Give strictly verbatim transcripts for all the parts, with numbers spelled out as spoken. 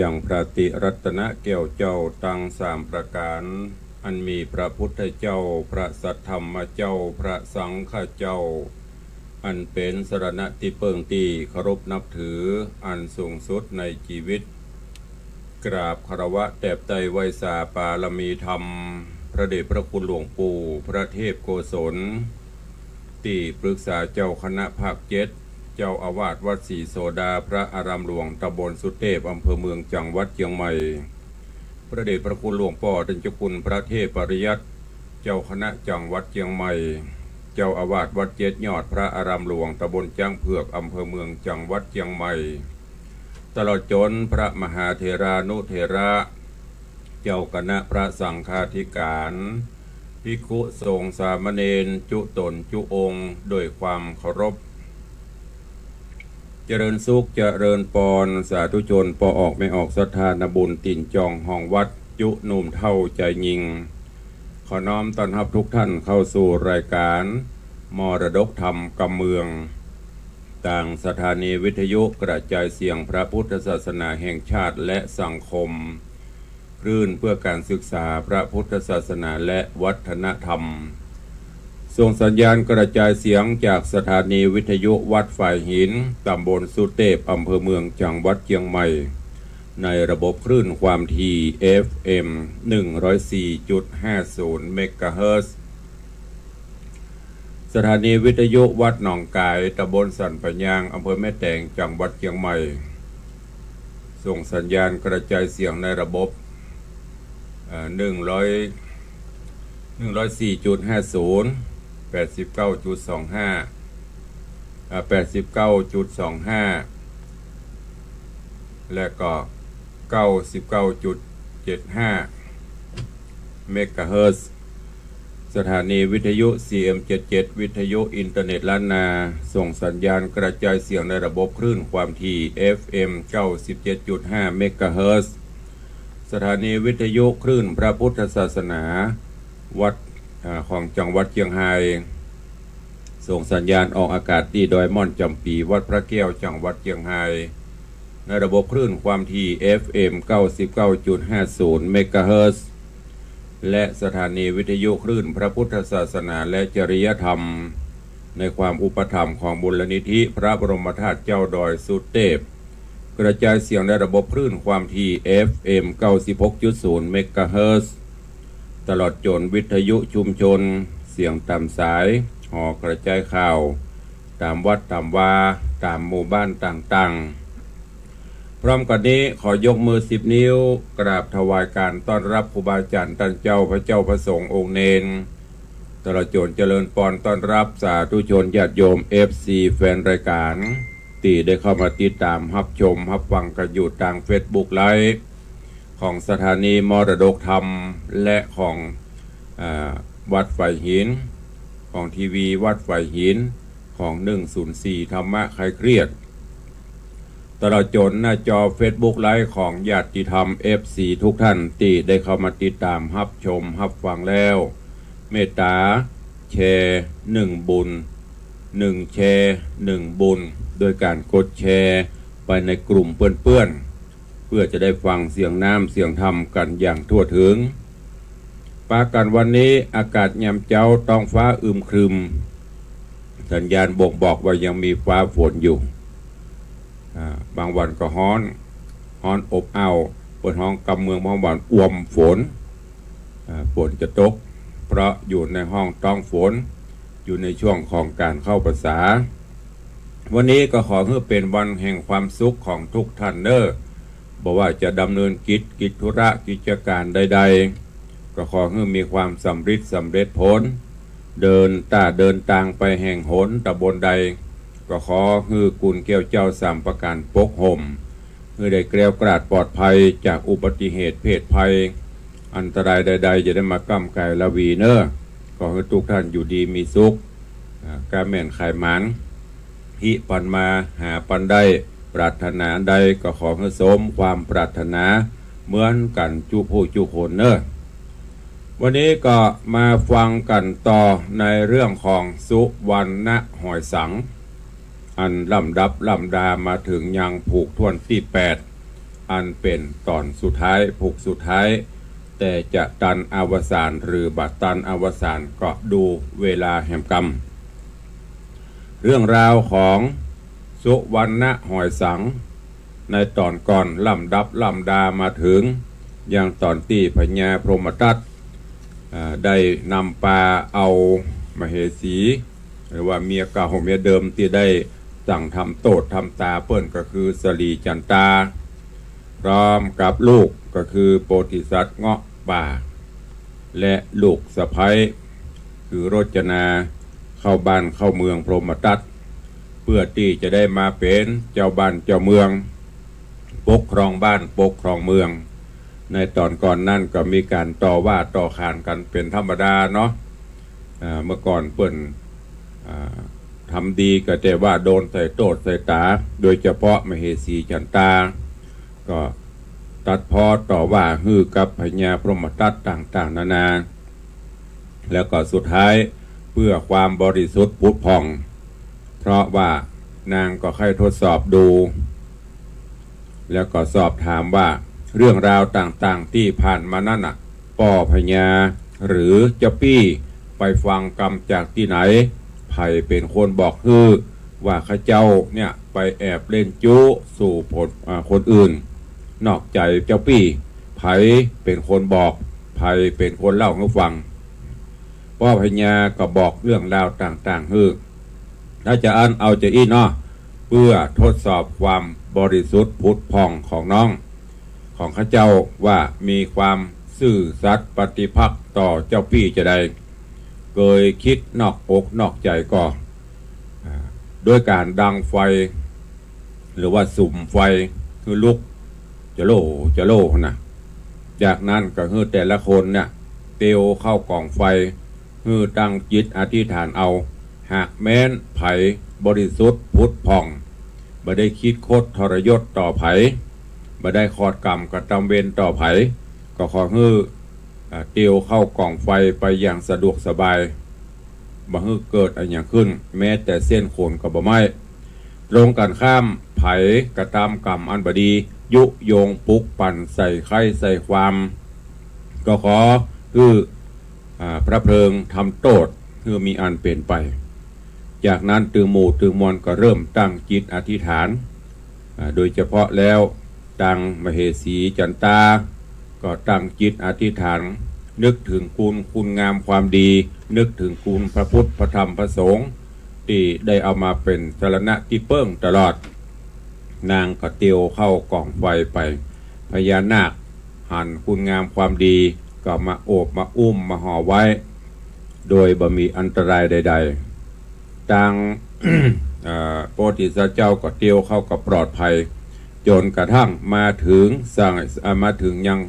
ยังพระติรัตนแก้วเจ้าตังสามประก๋าน อันมีพระพุทธเจ้า พระสัทธรรมเจ้า พระสังฆเจ้า อันเป๋นสรณะตี้เปิ้งตี้เคารพนับถืออันสูงสุดในจีวิต กราบคารวะแตบใต้ไหว้สาปารมีธรรม พระเดชพระคุณหลวงปู่พระเทพโกศล ตี้ปรึกษาเจ้าคณะภาคเจ็ด เจ้าอาวาสวัดศรีโสดา พระอารามหลวงตำบลสุเตพ อำเภอเมือง จังหวัดเจียงใหม่ พระเดชพระคุณหลวงป้อต้านเจ้าคุณพระเทพปริยัติ เจ้าคณะจังหวัดเจียงใหม่ เจ้าอาวาสวัดเจ็ดยอด พระอารามหลวงตำบลจ๊างเผือก อำเภอเมือง จังหวัดเจียงใหม่ ตลอดจ๋นพระมหาเถรานุเถระ เจ้าคณะพระสังฆาธิก๋าน ภิกขุสงฆ์สามเณรจุ๊ต๋นจุ๊องค์ โดยความเคารพ เจริญสุขเจริญปอน สาธุชนป้อออกแม่ออกศรัทธานาบุญตี๋นจองห้องวัด จุ๊หนุ่มเฒ่าจายญิง ขอน้อมต้อนฮับทุกท่านเข้าสู่รายการมรดกธรรมกำเมือง ตางสถานีวิทยุกระจายเสียงพระพุทธศาสนาแห่งชาติและสังคม คลื่นเพื่อการศึกษาพระพุทธศาสนาและวัฒนธรรม ส่งสัญญาณกระจายเสียงจากสถานีวิทยุวัดฝายหิน ตำบลสุเตพ อำเภอเมือง จังหวัดเจียงใหม่ ในระบบคลื่นความถี่ เอฟเอ็ม หนึ่งร้อยสี่จุดห้าศูนย์ เมกะเฮิรตซ์ สถานีวิทยุวัดหนองกาย ตำบลสันป่ายยาง อำเภอแม่แตง จังหวัดเจียงใหม่ ส่งสัญญาณกระจายเสียงในระบบ เอ่อ หนึ่งร้อย หนึ่งร้อยสี่จุดห้าศูนย์ แปดสิบเก้าจุดสองห้า อ่า แปดสิบเก้าจุดสองห้า และก็ เก้าสิบเก้าจุดเจ็ดห้า เมกะเฮิรตซ์ สถานีวิทยุ ซีเอ็มเจ็ดเจ็ด วิทยุอินเทอร์เน็ตล้านนา ส่งสัญญาณกระจายเสียงในระบบคลื่นความถี่ เอฟเอ็ม เก้าสิบเจ็ดจุดห้า เมกะเฮิรตซ์ สถานีวิทยุคลื่นพระพุทธศาสนา วัด อ่า ของจังหวัดเจียงฮาย ส่งสัญญาณออกอากาศตี้ดอยม่อนจ๋ำปี๋ วัดพระแก้ว จังหวัดเจียงฮาย ในระบบคลื่นความถี่ เอฟเอ็ม เก้าสิบเก้าจุดห้าศูนย์ เมกะเฮิรตซ์ และสถานีวิทยุคลื่นพระพุทธศาสนาและจริยธรรม ในความอุปถัมภ์ของมูลนิธิพระบรมธาตุเจ้าดอยสุเตพ กระจายเสียงในระบบคลื่นความถี่ เอฟเอ็ม เก้าสิบหกจุดศูนย์ เมกะเฮิรตซ์ ตลอดจ๋นวิทยุชุมชน เสียงต๋ามสาย หอกระจายข่าว ต๋ามวัดต๋ามวา ต๋ามหมู่บ้านต่างๆ พร้อมกั๋นนี้ขอยกมือสิบนิ้ว กราบถวายการต้อนฮับครูบาอาจ๋ารย์ต้านเจ้า พระเจ้าพระสงฆ์องค์เณร ตลอดจ๋นเจริญปอนต้อนฮับสาธุชนญาติโยม เอฟซี แฟนรายการ ตี้ได้เข้ามาติดต๋ามฮับชมฮับฟังกั๋นอยู่ตางเฟซบุ๊กไลฟ์ ของสถานีมรดกธรรม และของ อ่า วัดฝายหิน ของทีวีวัดฝายหิน ของ หนึ่งศูนย์สี่ ธรรมะคลายเครียด ตลอดจ๋นหน้าจอเฟซบุ๊กไลฟ์ของญาติธรรม เอฟซี ทุกท่านตี้ได้เข้ามาติดต๋ามฮับชมฮับฟังแล้ว เมตต๋าแชร์หนึ่งบุญ หนึ่งแชร์หนึ่งบุญ โดยก๋านกดแชร์ไปในกลุ่มเปื้อนๆ เพื่อจะได้ฟังเสียงน้ำเสียงธรรมกั๋นอย่างทั่วถึง ปากั๋นวันนี้อากาศยามเจ๊าต๊องฟ้าอึมครึม สัญญาณบ่งบอกว่ายังมีฟ้าฝนอยู่ อ่า บางวันก็ฮ้อน ฮ้อนอบอ้าว เปิ้นฮ้องกำเมืองบางวันอ่วมฝน อ่า ฝนจะตก เพราะอยู่ในห้องต๊องฝน อยู่ในช่วงของก๋านเข้าพรรษา วันนี้ก็ขอหื้อเป๋นวันแห่งความสุขของทุกท่านเน่อ บ่ว่าจะดำเนินกิจ กิจธุระ กิจก๋านใดๆ ก็ขอหื้อมีความสำริดสำเร็จผล เดินต้าเดินตางไปแห่งหนต๋ำบลใด ก็ขอหื้อกุณแก้วเจ้าสามประก๋านปกห่ม หื้อได้แคล้วคลาดปลอดภัยจากอุบัติเหตุเพศภัย อันตรายใดๆ จะได้มาก้ำก๋ายราวีเน่อ ขอหื้อทุกท่านอยู่ดีมีสุข อ่า ก๊าแม่นขายหมาน ฮิปันมาหาปันได้ ปรารถนาอันใดก็ขอหื้อสมความปรารถนาเหมือนกั๋นจุผู้จุคนเน่อ วันนี้ก็มาฟังกั๋นต่อในเรื่องของสุวรรณหอยสัง อันล่ำดับล่ำดามาเถิงยังผูกถ้วนตี้แปด อันเป๋นต๋อนสุดท้าย ผูกสุดท้าย แต่จะตันอวสานหรือบ่ตันอวสานก็ดูเวลาแหมกำ เรื่องราวของสุวรรณหอยสัง ในต๋อนก่อนลำดับลำดามาเถิง ยังต๋อนตี้พญาพรหมทัต อ่า ได้นำปาเอามเหสี หรือว่าเมียเก่าเมียเดิมตี้ได้สั่งทำโต้ษทำต๋าเปิ้นก็คือสลีจันตา พร้อมกับลูกก็คือโพธิสัตว์เงาะป่า และลูกสะใภ้คือโรจนา เข้าบ้านเข้าเมืองพรหมทัต เปื้อตี้จะได้มาเป๋นเจ้าบ้านเจ้าเมือง ปกครองบ้านปกครองเมือง ในต๋อนก่อนนั้นก็มีก๋านต่อว่าต่อขานกั๋นเป๋นธรรมดาเนาะ อ่า เมื่อก่อนเปิ้น อ่า ทำดีก็แต่ว่าโดนใส่โต้ษใส่ต๋า โดยเฉพาะมเหสีจันตา ก็ตัดพ้อต่อว่าหื้อกับพญาพรหมทัตต่างๆ นานา แล้วก็สุดท้ายเปื้อความบริสุทธิ์ผุดผ่อง เพราะว่านางก็ใค่ทดสอบดู แล้วก็สอบถามว่าเรื่องราวต่างๆ ตี้ผ่านมานั้นน่ะ ป้อพญาหรือเจ้าปี้ไปฟังกำจากตี้ไหน ใผเป๋นคนบอกหื้อว่าข้าเจ้าเนี่ยไปแอบเล่นจู๊สู่ผล อ่า คนอื่น นอกใจ๋เจ้าปี้ ใผเป๋นคนบอก ใผเป๋นคนเล่าหื้อฟัง ป้อพญาก็บอกเรื่องราวต่างๆ หื้อ ถ้าจาอั้นเอาจาอี้เนาะ เปื้อทดสอบความบริสุทธิ์ผุดผ่องของน้อง ของข้าเจ้าว่ามีความซื่อสัตย์ปฏิภาคต่อเจ้าปี้จาใด เกยกึ๊ดนอกอกนอกใจ๋ก่อ อ่า โดยก๋านดังไฟ หรือว่าสุมไฟหื้อลุก จะโล่ จะโล่นะ จากนั้นก็หื้อแต่ละคนเนี่ย เตียวเข้าก่องไฟ หื้อตั้งจิตอธิษฐานเอา หากแม้นใผบริสุทธิ์ผุดผ่อง บ่ได้กึ๊ดคดทรยศต่อใผ บ่ได้ขอดกรรมกระตำเวรต่อใผ ก็ขอหื้อ อ่า เตียวเข้าก่องไฟไปอย่างสะดวกสบาย บ่หื้อเกิดอะหยังขึ้น แม้แต่เส้นขนก็บ่ไหม้ ตรงกันข้าม ใผกระตำกรรมอันบ่ดี ยุยงปลุกปั่นใส่ไคร้ใส่ความ ก็ขอหื้อ อ่า พระเพลิงทำโต้ษหื้อมีอันเป๋นไป จากนั้นตึงหมู่ตึงมวลก็เริ่มตั้งจิตอธิษฐาน อ่า โดยเฉพาะแล้วตังมเหสีจันตา ก็ตั้งจิตอธิษฐาน นึกถึงคุณ คุณงามความดี นึกถึงคุณพระพุทธพระธรรมพระสงฆ์ ตี้ได้เอามาเป๋นสรณะตี้เปิ้งตลอด นางก็เตียวเข้าก่องไฟไป พญานาคหันคุณงามความดี ก็มาโอบมาอุ้มมาห่อไว้ โดยบ่มีอันตรายใดๆ ตัง เอ่อ โพธิสัตว์เจ้าก็เตียวเข้าก็ปลอดภัย จ๋นกระทั่งมาเถิงสัง อ่า มาเถิงยัง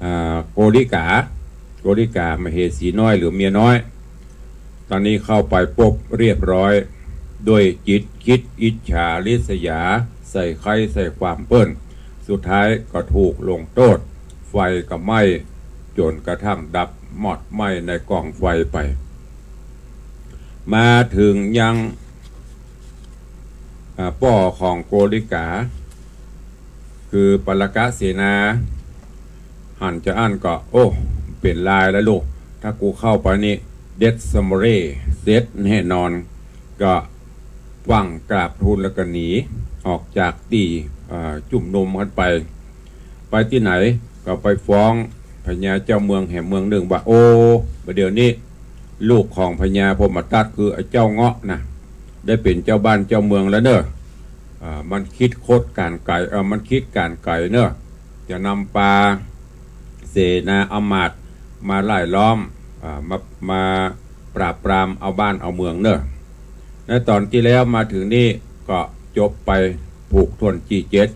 อ่า โกริกา โกริกามเหสีน้อยหรือเมียน้อย ต๋อนนี้เข้าไปปุ๊บเรียบร้อย ด้วยจิตกึ๊ดอิจฉาริษยา ใส่ไคร้ใส่ความเปิ้น สุดท้ายก็ถูกลงโต้ษ ไฟก็ไหม้จ๋นกระทั่งดับมอดไหม้ในก่องไฟไป มาเถิงยัง อ่า ป้อของโกริกา คือปลกะเสนา หันจาอั้นก็ โอ้ เป๋นลายแล้วลูก ถ้ากูเข้าไปนี่ เด็ดสะเมอเร่ เสร็จแน่นอน ก็ฟั่งกราบทูลแล้วก็หนีออกจากตี้ อ่า จุมนุมกั๋นไป ไปตี้ไหนก็ไปฟ้องพญาเจ้าเมืองแหมเมืองนึ่งว่า โอ้ บ่าเดี่ยวนี้ ลูกของพญาพรหมทัตคือไอ้เจ้าเงาะน่ะ ได้เป๋นเจ้าบ้านเจ้าเมืองแล้วเน่อ อ่า มันกึ๊ดคดก๋านก๋าย เอ่อ มันกึ๊ดก๋านก๋ายเน่อ จะนำปาเสนาอำมาตย์มาล่ายล้อม อ่า มา มาปราบปรามเอาบ้านเอาเมืองเน่อ ในต๋อนตี้แล้วมาเถิงนี่ก็จบไปผูกถ้วนตี้เจ็ด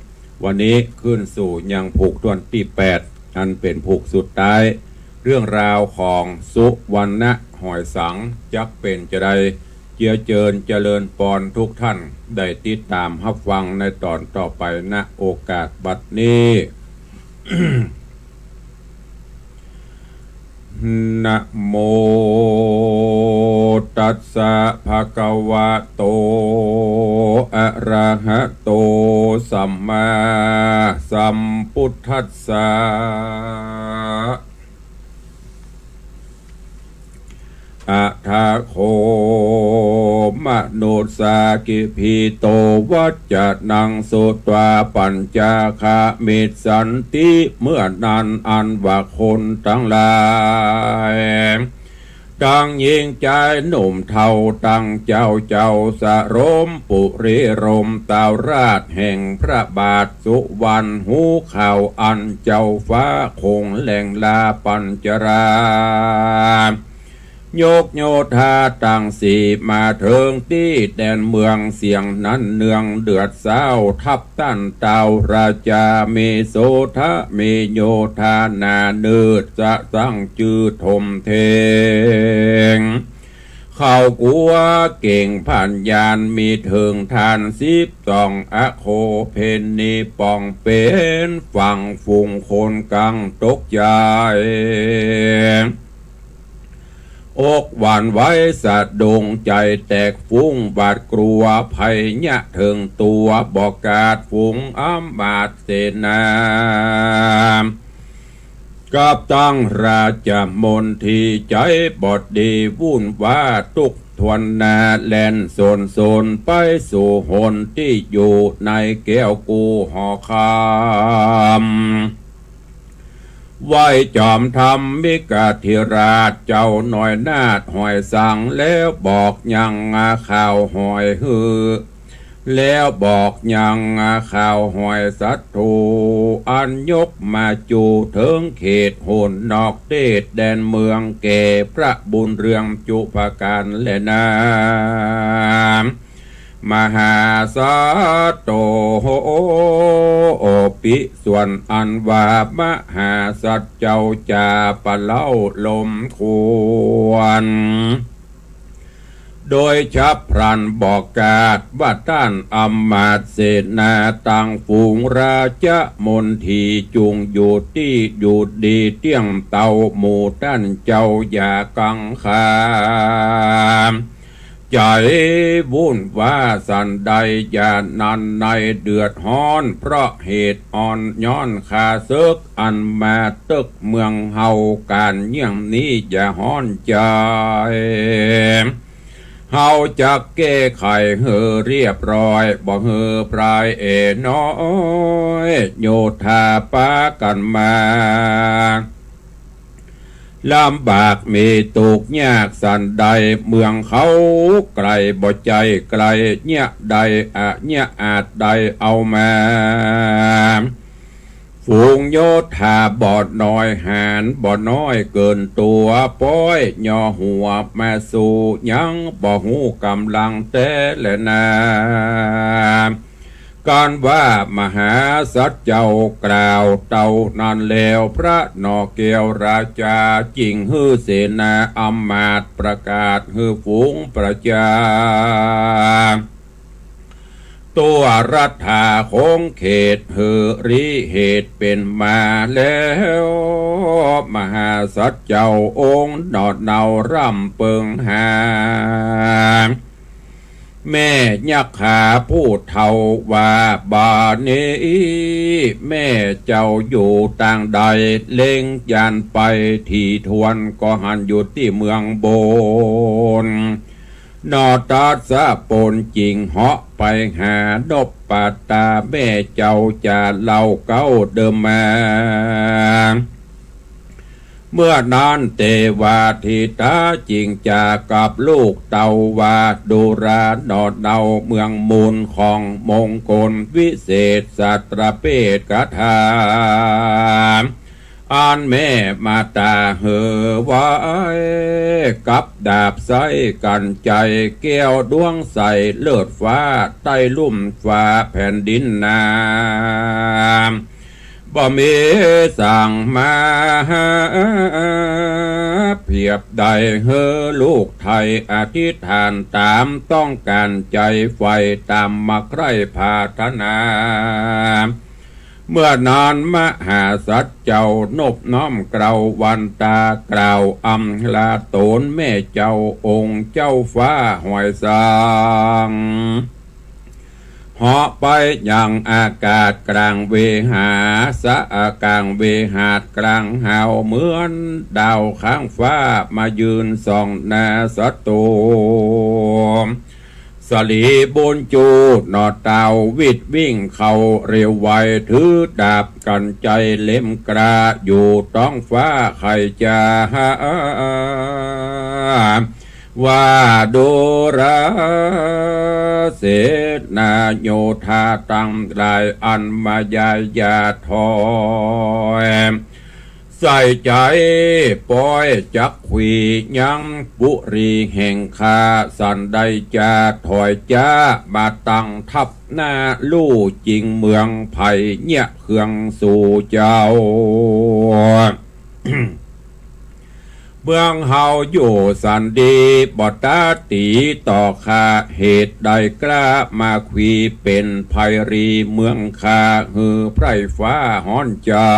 วันนี้ขึ้นสู่ยังผูกถ้วนตี้แปด อันเป๋นผูกสุดท้าย เรื่องราวของสุวรรณหอยสังจักเป๋นจาใด เจียเจิญเจริญปอนทุกท่านได้ติดต๋ามฮับฟังในต๋อนต่อไป ณ โอกาสบัดนี้ นะโมตัสสะภะ ภะคะวะโต อะระหะโต สัมมาสัมพุทธัสสะ อะถะโข มะนุสสากิจฉิโต วัจจะนัง สุตวา ปัญจาคะมิสสันติ เมื่อนั้นอันว่าคนตังหลาย ตังญิงจายหนุ่มเฒ่า ตังเจ้าเจ้าสรม ปุริรมตาวราชแห่งพระบาทสุวรรณ ฮู้ข่าวอันเจ้าฟ้าคงแหล่งลาปัญจรา ยกโยธาตังสี่มาเถิงตี้แดนเมืองเสียงนั้นเนืองเดือดเศร้า ทัพต้านตาวราจา มีโสธะมีโยธาหนาเนิด จะตั้งจื้อถมเถง เขากั๋วเก่งพันยาน มีเถิงทานสิบสอง อโคเพ็ญนี้ป่องเป๋น ฝั่งฝูงคนกังตกใจ๋ อกหวั่นไหวสะดุ้ง ใจ๋แตกฟุ้งหวาดกลัว ภัยเยียะเถิงตั๋ว บ่กาดฝูงอำมาตย์เสนา กับตังราชมนตรี ใจ๋บ่ดีวุ่นว้า ตุ๊กทวนนาแล่นโสนโสน ไปสู่หนตี้อยู่ในแก้วกู้หอคำ ไหว้จอมธรรมิกธิราช เจ้าน้อยนาถหอยสัง แล้วบอกยังข่าวหอยหื้อ แล้วบอกยังข่าวหอยศัตรู อันยกมาจูเถิงเขตหนนอกเทศแดนเมือง แก่พระบุญเรืองจุประก๋านแลนา มหาสัตโต ปิ ส่วนอันว่ามหาสัตว์เจ้าจาปะเล้าลมควร โดยฉับพลันบ่กาดว่าต้านอำมาตย์เสนา ตังฝูงราชมนตรี จุ่งอยู่ตี้อยู่ดีเตี้ยงเต้า หมู่ต้านเจ้าอย่ากังขา ใจ๋วุ่นว้าสันใด อย่านั้นในเดือดฮ้อน เพราะเหตุอ่อนย้อนข้าศึก อันมาตึกเมืองเฮา ก๋านเยี่ยงนี้อย่าฮ้อนใจ๋ เฮาจักแก้ไขหื้อเรียบร้อย บ่หื้อพรายเอ๋น้อย โยธาปากั๋นมา ลำบากมีตุ๊กข์ยากสันใด เมืองเขาไก๋บ่ใจ้ใก้ เยียะใดอะเยียะอาจใดเอามา ฝูงโยธาบ่น้อย หาญบ่น้อยเกิ๋นตั๋ว ป๊อยย่อหัวมาสู้ ยังบ่ฮู้ก๋ำลังแต๊แลนา กันว่ามหาสัตว์เจ้ากล่าวเต้านั้นแล้ว พระหน่อแก้วราชา จึ่งหื้อเสนาอำมาตย์ ประกาศหื้อฝูงประชา ตั๋วรัฐาของเขตหื้อริเหตุเป๋นมาแล้ว มหาสัตว์เจ้าองค์หนอเนาร่ำเปิงหา แม่ยักขาผู้เฒ่าว่า บ่านี้แม่เจ้าอยู่ตางใด เล็งยานไปถี่ถ้วน ก็หันอยู่ตี้เมืองบน นอตัสสะปนจิ่งเหาะไปหานบปัตตา แม่เจ้าจะเล่าเก๊าเดิมมา เมื่อนั้นเตวาทิตาจึ่งจากับลูกเต้าว่า ดูราหนอเนาเมืองมูลของมงคลวิเศษสัตรเปตคาถา อันแม่มาตาหื้อไว้ กับดาบไส้กัญไชย แก้วดวงใสเลิศฟ้า ใต้ลุ่มฟ้าแผ่นดินนา บ่มีสังมาเพียบใด หื้อลูกไทยอธิษฐานต๋ามต้องก๋านใจ๋ใฝ่ ต๋ามมาใคร่ปรารถนา เ เมื่อนั้นมหาสัตว์เจ้านบน้อมเกล้าวันตากล่าวอำลาต๋นแม่เจ้าองค์เจ้าฟ้าหอยสัง เหาะไปยังอากาศกลางเวหา สะ กลางเวหาดกลางหาวเหมือนดาวข้างฟ้ามายืนส่องหน้าสัตว์ต๋น สลีบุญจูหน่อเต้าวิดวิ่งเข้าเร็วไว ถือดาบกัญไชยเล็มกล้าอยู่ต๊องฟ้า ใค่จะหาว่าดูราเสนาโยธาตังหลายอันมาใหญ่อย่าถอย ใส่ใจ๋ป๊อยจักขวียังปุรีแห่งข้า สันใดจะถอยจ๊ามาตั้งทัพหน้าลู่จิงเมืองไผ่เยียะเคืองสู่เจ้า เมืองเฮาอยู่สันดีบ่ตาตี๋ต่อข้า เหตุใดกล้ามาขวีเป๋นภัยรีเมืองข้า หื้อไพร่ฟ้าฮ้อนใจ๋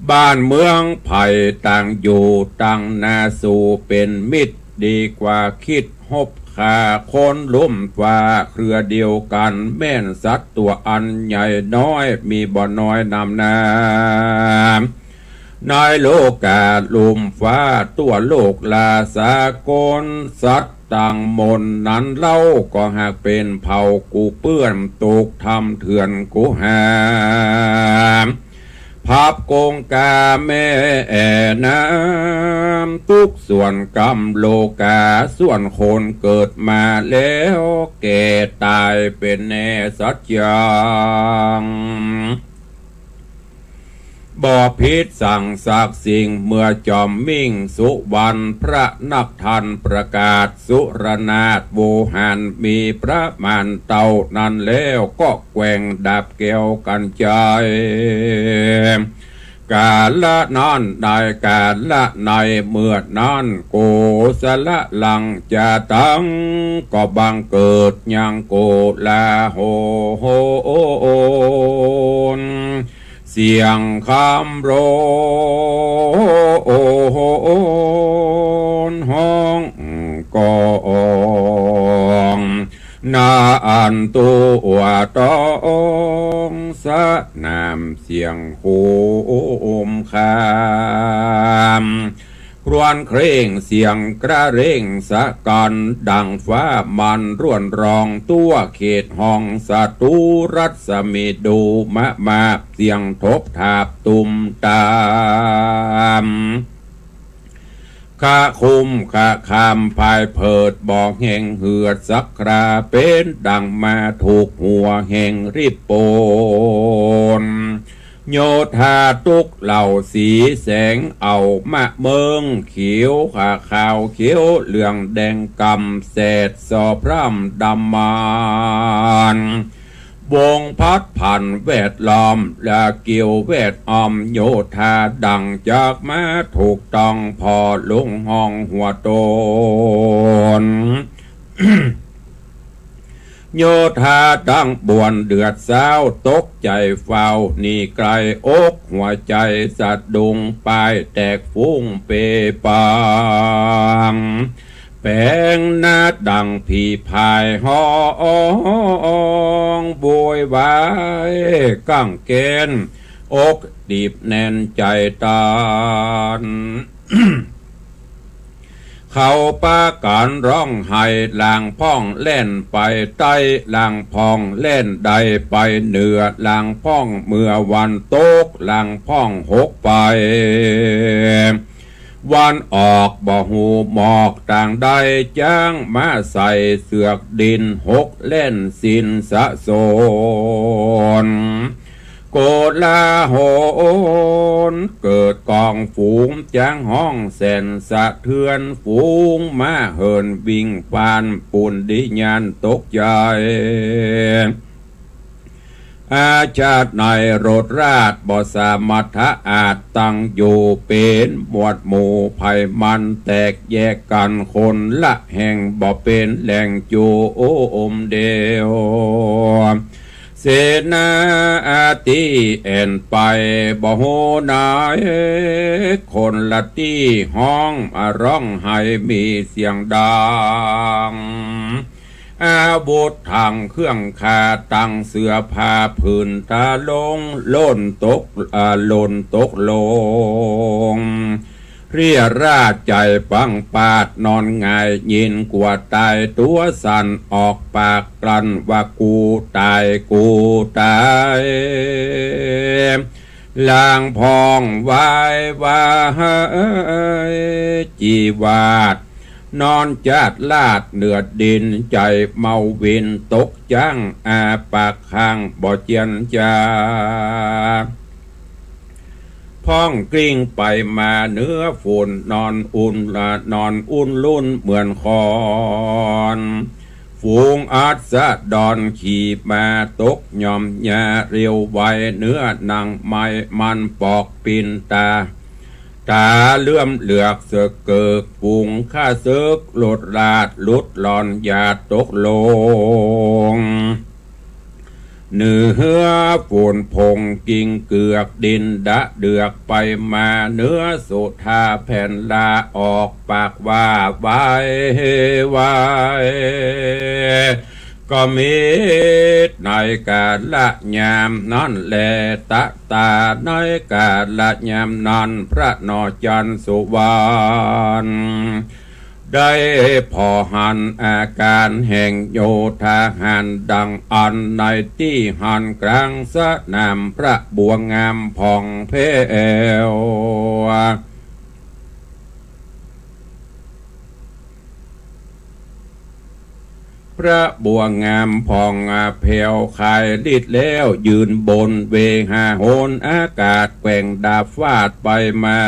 บ้านเมืองไผ่ต่างอยู่ต่างนาสู่เป๋นมิตร ดีกว่าคิดฮบฆ่าคนลุ่มฟ้าเครือเดียวกั๋น แม่นสัตว์ตั๋วอันใหญ่น้อยมีบ่น้อยนำนา ในโลกาลุ่มฟ้าตั๋วโลกลาสากล สัตว์ตังมวลนั้นเล่าก็หากเป๋นเผ่ากู้เปื้อน ตกถ้ำเถื่อนกู้หา พับกงกาแม่น้ำ ตุ๊กข์ส่วนกรรมโลกา ส่วนคนเกิดมาแล้วแก่ต๋ายเป๋นแน่สัจจัง บ่ผิดสั่งสักสิ่ง เมื่อจอมมิ่งสุวรรณพระนักธรรมประกาศ สุรนาถโวหารมีประมาณเต้านั้นแล้ว ก็แกว่งดาบแก้วกัญไชย กาละนั้นในกาละในเมื่อนั้น โกสละลังจาตัง ก็บังเกิดยังโกลาหล เสียงคำร้องฮ้องก้อง ณ อันตั๋วต๊องสนามเสียงโฮมคราม ครวญเคร่งเสียงกระเร่งสะกั๋น ดังฟ้ามันร่วนร้อง ตั๋วเขตห้องสตู รัศมีดูมะมาบ เสียงทบทาบตุ้มตาม คะคุมคะคามพายเผิด บ่แห่งเหือดสักครา เป๋นดังมาถูกหัวแห่งริบปน โยธาตุ๊กเหล่าสีแสง เอามะเมิงเขียว ขาวเขียวเหลืองแดงกำแสด ส่อพร่ำดำมาน วงพัดผันแวดล้อม และเกี่ยวแวดอ้อม โยธาดังจักมาถูกต้อง ผ่อลงห้องหัวต๋น โยธาตังปวงเดือดเศร้า ตกใจ๋เฝ้าหนีไก๋ อกหัวใจ๋สะดุ้ง ป้ายแตกฟุ้งเปปัง แป๋งหน้าดังผีพายฮ้อง โวยวายก้างแก้น อกตีบแน่นใจ๋ตัน เขาปากั๋นฮ้องไห้ ลางพ่องแล่นไปใต้ ลางพ่องแล่นใดไปเหนือ ลางพ่องเมื่อวันตก ลางพ่องหกไปวันออก บ่ฮู้หมอกตางใด จ๊างมาใส่เสือกดิน หกแล่นสิ้นสะสน โกลาหลเกิดกองฝูง จ๊างฮ้องแสนสะเทือน ฝูงม้าเหินวิ่งฟ้าน ปูนดิญาณตกใจ๋ อาชาติในรถราชบ่สามารถอาจตั้งอยู่ เป๋นหมวดหมู่ไผมัน แตกแยกกั๋นคนละแห่ง บ่เป๋นแหล่งจุมเดียว เสนาตี้แอ่นไปบ่ฮู้ไหน คนละตี้ฮ้องอะร้องไห้มีเสียงดัง อาวุธทั้งเครื่องฆ่าตังเสื้อผ้าผืนตาลง หล่นตก อ่า หล่นตกลง เรียราชใจ๋ปังปาดนอนหงาย ยินกลัวต๋ายตั๋วสั่น ออกปากกลั่นว่า กูต๋าย กูต๋าย ลางพองวายวาย จีวาด นอนจาดลาดเหนือดิน ใจ๋เมาวินตกจ๊าง อาปากค้างบ่เจียนจา พ้องกลิ้งไปมาเหนือฝุ่น นอนอุ่นละ นอนอุ่นลุ่นเหมือนคอน ฝูงอัสดรขี่ม้าตกหย่อมหญ้าเร็วไว เหนือหนังไม้มันปอกปิ้นตา ต๋าเหลือมเหลือกเสิกเกิก ฝูงข้าเสิกหลุดลาดหลุดหล่อนหยาดตกลง เหนือฝุ่นผงกลิ้งเกือก ดินดะเดือกไปมา เหนือสุธาแผ่นละออกปากว่าวายวาย ก็มีในกาละยามนั้นแล ตะตาในกาละยามนั้น พระนอจันทร์สุวรรณ ได้ผ่อหันอาการแห่งโยธาหารดังอั้น ในตี้หั้นกลางสนาม พระบัวงามผ่องแผ้ว พระบัวงามผ่องแผ้ว คายฤทธิ์แล้วยืนบนเวหาหน อากาศแกว่งดาบฟาดไปมา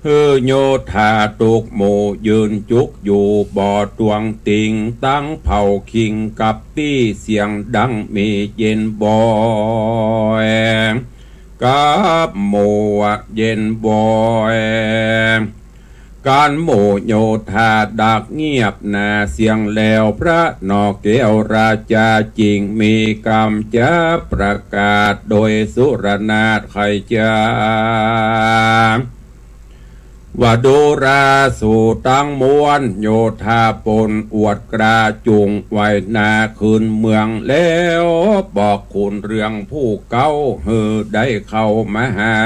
หื้อโยธาตุ๊กหมู่ยืนจุกอยู่บ่ตวงติง ตังเผ่าคิงกับปี้เสียงดังมีเย็นบ่อย กับหมู่เย็นบ่อย การหมู่โยธาดักเงียบหนาเสียงแล้ว พระนอแก้วราจาจิ่งมีกำจะประกาศโดยสุรนาถไขจา ว่าดูราสูตังมวล โยธาปนอวดกล้าจุ่งไหวนาคืนเมืองแล้ว บอกขุนเรืองผู้เก๊าหื้อได้เข้ามาหา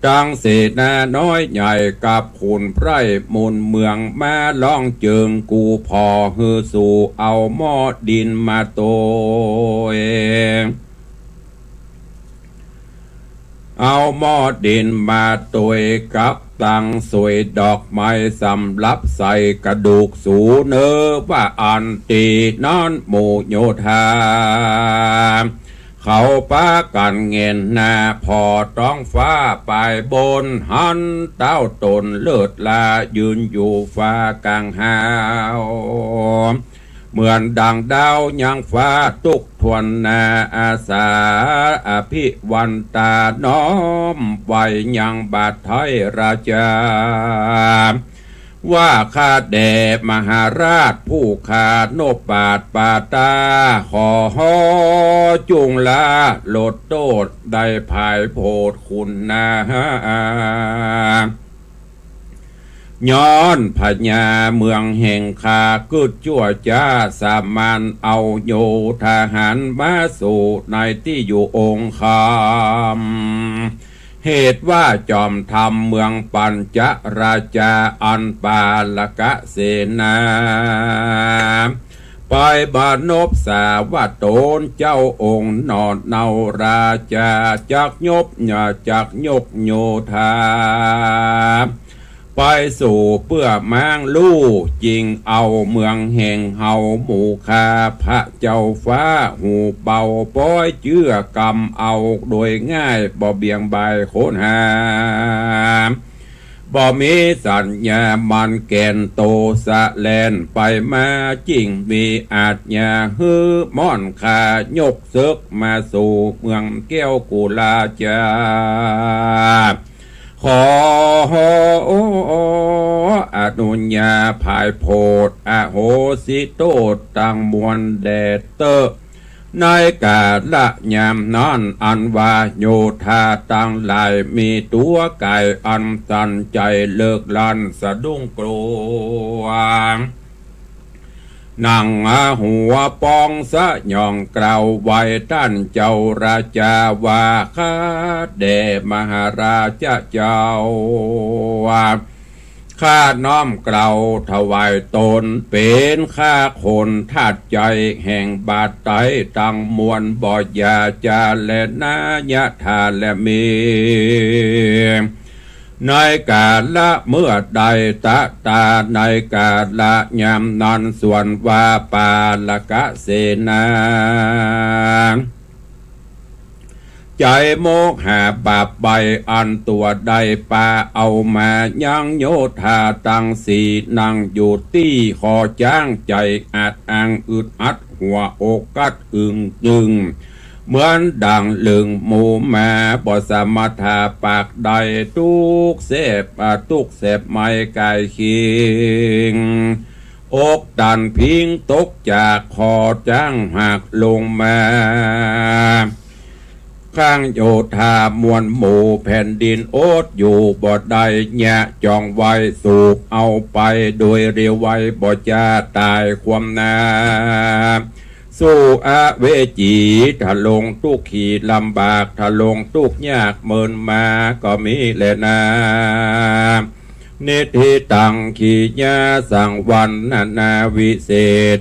ตังเสนาน้อยใหญ่กับขุนไพร่มูลเมือง มาล้องเจิงกูผ่อหื้อสูเอาหม้อดินมาตวย เอาหม้อดินมาตวยกับตังสวยดอกไม้สำหรับใส่กระดูกสูเนอ ว่าอั้นตี้นั้นหมู่โยธา เขาปากั๋นเงยหน้าผ่อต๊องฟ้าปายบน หันเต๊าต๋นเลิศลายืนอยู่ฟ้ากลางฮาว เหมือนดังดาวยังฟ้าตุ๊กทวนนา อาสาอภิวันตาน้อมไหว้ยังบาทไทยราจา ว่าข้าแด่มหาราชผู้ข้านบปาดปาตา ขอจุ่งลาลดโต้ษได้ผายโผดขุนนา ย้อนพญาเมืองแห่งข้ากึ๊ดจั่วจ๊าสามานเอาโยธาหารมาสู่ในตี้อยู่องค์คำ เหตุว่าจอมธรรมเมืองปัญจราจาอันปาลกะเสนา ไปบานพสาว่าต๋นเจ้าองค์หนอเนาราจา จักยบ จักยกโยธา ไปสู่เปื้อม้างลู่ จิ่งเอาเมืองแห่งเฮาหมู่ข้า พระเจ้าฟ้าหูเบาป๊อยเจื้อกำเอาโดยง่าย บ่เบี่ยงบ่ายโขนหา บ่มีสัญญามันแก่นโตสะแล่นไปมา จิ่งมีอาชญาหื้อม่อนข้ายกเสิกมาสู่เมืองแก้วกุลาจา ขออนุญาตไพร่โผดอโหสิโต้ษตังมวลแด่เต๊อะ ในก๋าละยามนั้น อันว่าโยธาตังหลาย มีตั๋วก๋ายอันสั่นใจ๋เลิกลั่นสะดุ้งกั๋ว หนังหัวป๋องสยอง กล่าวไหว้ต้านเจ้าราจาว่า ข้าแด่มหาราชเจ้า ข้าน้อมเกล้าถวายต๋น เป๋นข้าคนธาตุใจ๋แห่งบาทไตตังมวล บ่อย่าจาแลนา ยะถาแลมี ในก๋าละเมื่อใด ตะตา ในก๋าละยามนั้น ส่วนว่าปาละกะเสนา ใจ๋โมหะบาปใบ้ อันตั๋วได้ปาเอามายังโยธาตังสี่ นั่งอยู่ตี้คอจ๊าง ใจ๋อัดอั้นอึดอัด หัวอกกัดอึ้งตึง เหมือนดั่งลึงหมู่หมา บ่สามารถถาปากได้ ตุ๊กข์แสบ อ่า ตุ๊กข์แสบไหม้ก๋ายเคียง อกตันพิงตกจากคอจ๊างหักลงมา ข้างโยธามวลหมู่ แผ่นดินอดอยู่บ่ได้ เยียะจ่องไว้ สูบเอาไปโดยเร็วไว บ่จาต๋ายคว่ำหน้า สู่อเวจีทะลงตุ๊กข์ขีลำบาก ทะลงตุ๊กข์ยากเมินมาก็มีแลนา นิทธิตัง ขีญาสัง วรรณนาวิเศษ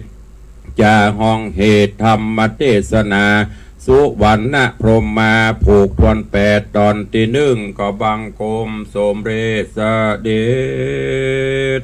จะฮ้องเหตุธรรมเตสนา สุวรรณพรหมา ผูกถ้วนแปด ต๋อนตี้นึ่ง ก็บังคมสมเร็จเสด็จ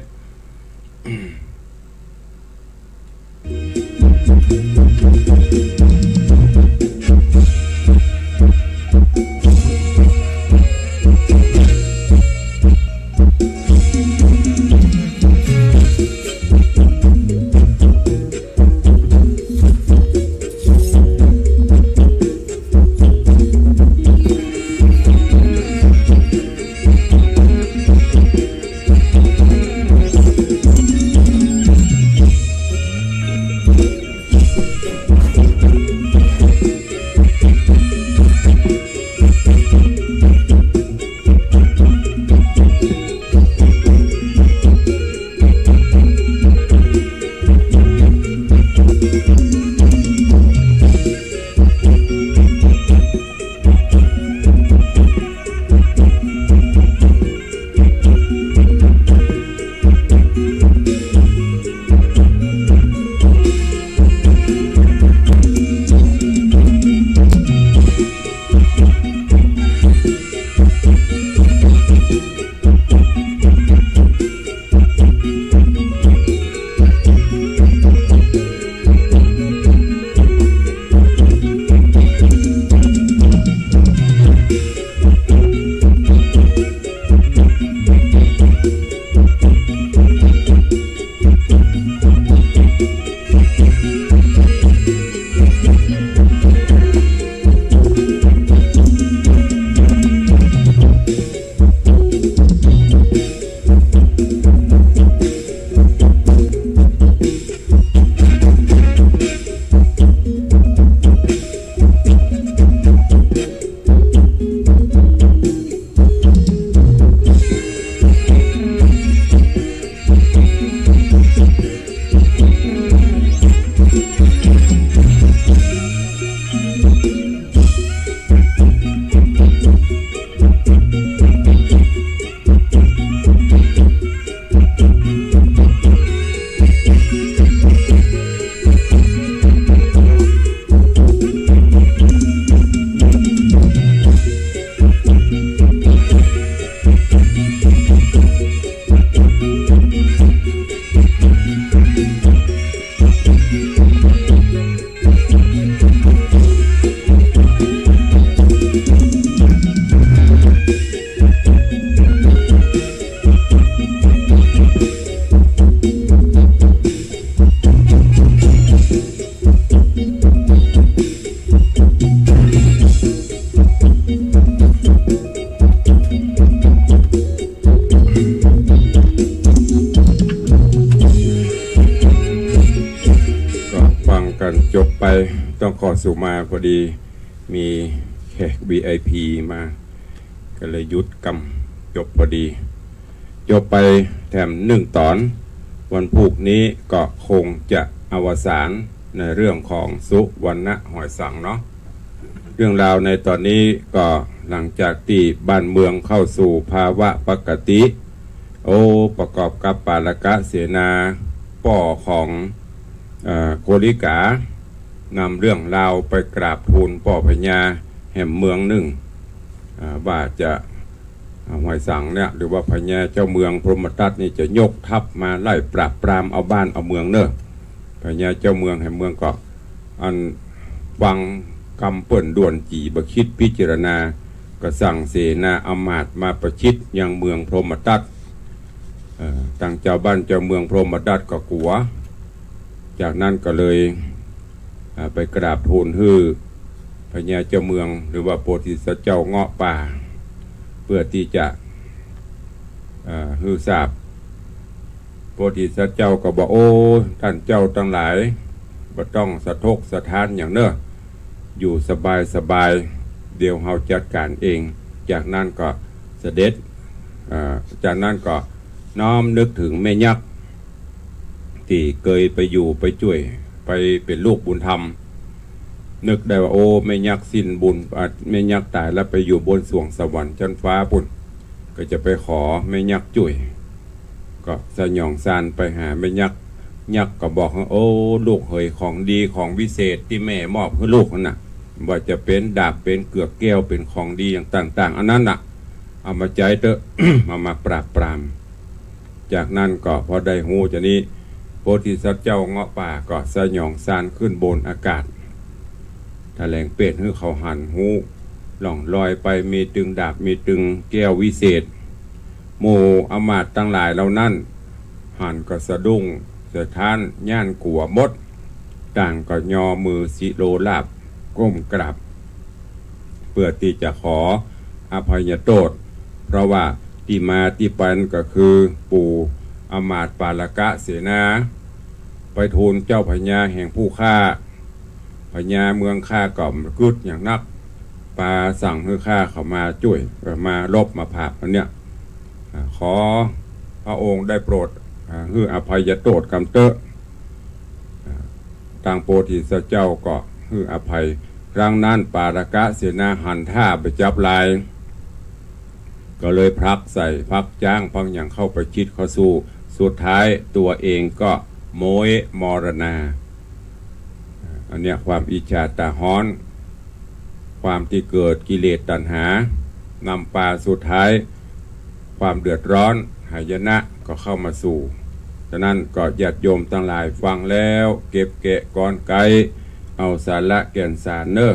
สุมาพอดี มีแขก วี ไอ พี มา ก็เลยหยุดกำ จบพอดี จบไปแถมนึ่งต๋อน วันพูกนี้ก็คงจะอวสานในเรื่องของสุวรรณหอยสังเนาะ เรื่องราวในต๋อนนี้ก็หลังจากตี้บ้านเมืองเข้าสู่ภาวะปกติ โอ้ ประกอบกับปาลกะเสนา ป้อของ เอ่อ โกริกา นำเรื่องราวไปกราบทูลป้อพญาแหมเมืองนึ่ง อ่า ว่าจะ อ่า หอยสังเนี่ย หรือว่าพญาเจ้าเมืองพรหมทัตนี่จะยกทัพมาไล่ปราบปรามเอาบ้านเอาเมืองเน่อ พญาเจ้าเมืองแหมเมืองก็ อันฟังกำเปิ้นด่วนจี่บ่คิดพิจารณา ก็สั่งเสนาอำมาตย์มาประชิดยังเมืองพรหมทัต เอ่อ ตังเจ้าบ้านเจ้าเมืองพรหมทัตก็กั๋ว จากนั้นก็เลย อ่า ไปกราบทูลหื้อพญาเจ้าเมือง หรือว่าโพธิสัตว์เจ้าเงาะป่า เพื่อตี้จะ อ่า หื้อทราบ โพธิสัตว์เจ้าก็บอก โอ้ ต้านเจ้าตังหลาย บ่ต้องสะทกสะท้านหยังเน่อ อยู่สบายสบาย เดี๋ยวเฮาจัดก๋านเอง จากนั้นก็เสด็จ อ่า จากนั้นก็น้อมนึกเถิงแม่ยักษ์ ตี้เกยไปอยู่ไปจ้วย ไปเป๋นลูกบุญธรรม นึกได้ว่า โอ้ แม่ยักษ์สิ้นบุญ อ่า แม่ยักษ์ต๋ายแล้วไปอยู่บนสวงสวรรค์ชั้นฟ้าปู้น ก็จะไปขอแม่ยักษ์จ้วย ก็สยองซานไปหาแม่ยักษ์ ยักษ์ก็บอกว่า โอ้ ลูกเหย ของดีของวิเศษตี้แม่มอบหื้อลูกหั้นน่ะ บ่ว่าจะเป๋นดาบ เป๋นเกือกแก้ว เป๋นของดีอย่างต่างๆ อันนั้นน่ะ เอามาใจ๊เต๊อะ เอามาปราบปราม จากนั้นก็พอได้ฮู้จานี้ โพธิสัตว์เจ้าเงาะป่าก็สยองซานขึ้นบนอากาศ แถลงเปรตหื้อเขาหันฮู้ ล่องลอยไป มีตึงดาบ มีตึงแก้ววิเศษ หมู่อำมาตย์ตังหลายเหล่านั้น หันก็สะดุ้งสะท้าน ย้านกั๋วหมด ต่างก็ยอมือสิโลราบ ก้มกราบ เพื่อตี้จะขออภัยโต้ษ เพราะว่าตี้มาตี้ไปก็คือปู่อำมาตย์ปาลกะเสนา ไปทูลเจ้าพญาแห่งผู้ข้า พญาเมืองข้าก็กึ๊ดอย่างนัก ปาสั่งหื้อข้าเขามาจ้วย เอ่อ มาลบมาผาบอันเนี้ย อ่า ขอพระองค์ได้โปรด อ่า หื้ออภัยโต้ษกำเต๊อะ อ่า ตางโพธิสัตว์เจ้าก็หื้ออภัย ครั้งนั้นปาลกะเสนาหันท่าบ่จับลาย ก็เลยผลักใส่ ผลักจ๊าง ผลักหยังเข้าไปชิดเข้าสู้ สุดท้ายตัวเองก็โม้ยมรณา อันเนี้ยความอิจฉาตาฮ้อน ความตี้เกิดกิเลสตัณหา นำปาสุดท้าย ความเดือดร้อนหายนะก็เข้ามาสู่ ฉะนั้นก็ญาติโยมตังหลายฟังแล้วเก็บแกะกรอนไก เอาสาระแก่นสารเน่อ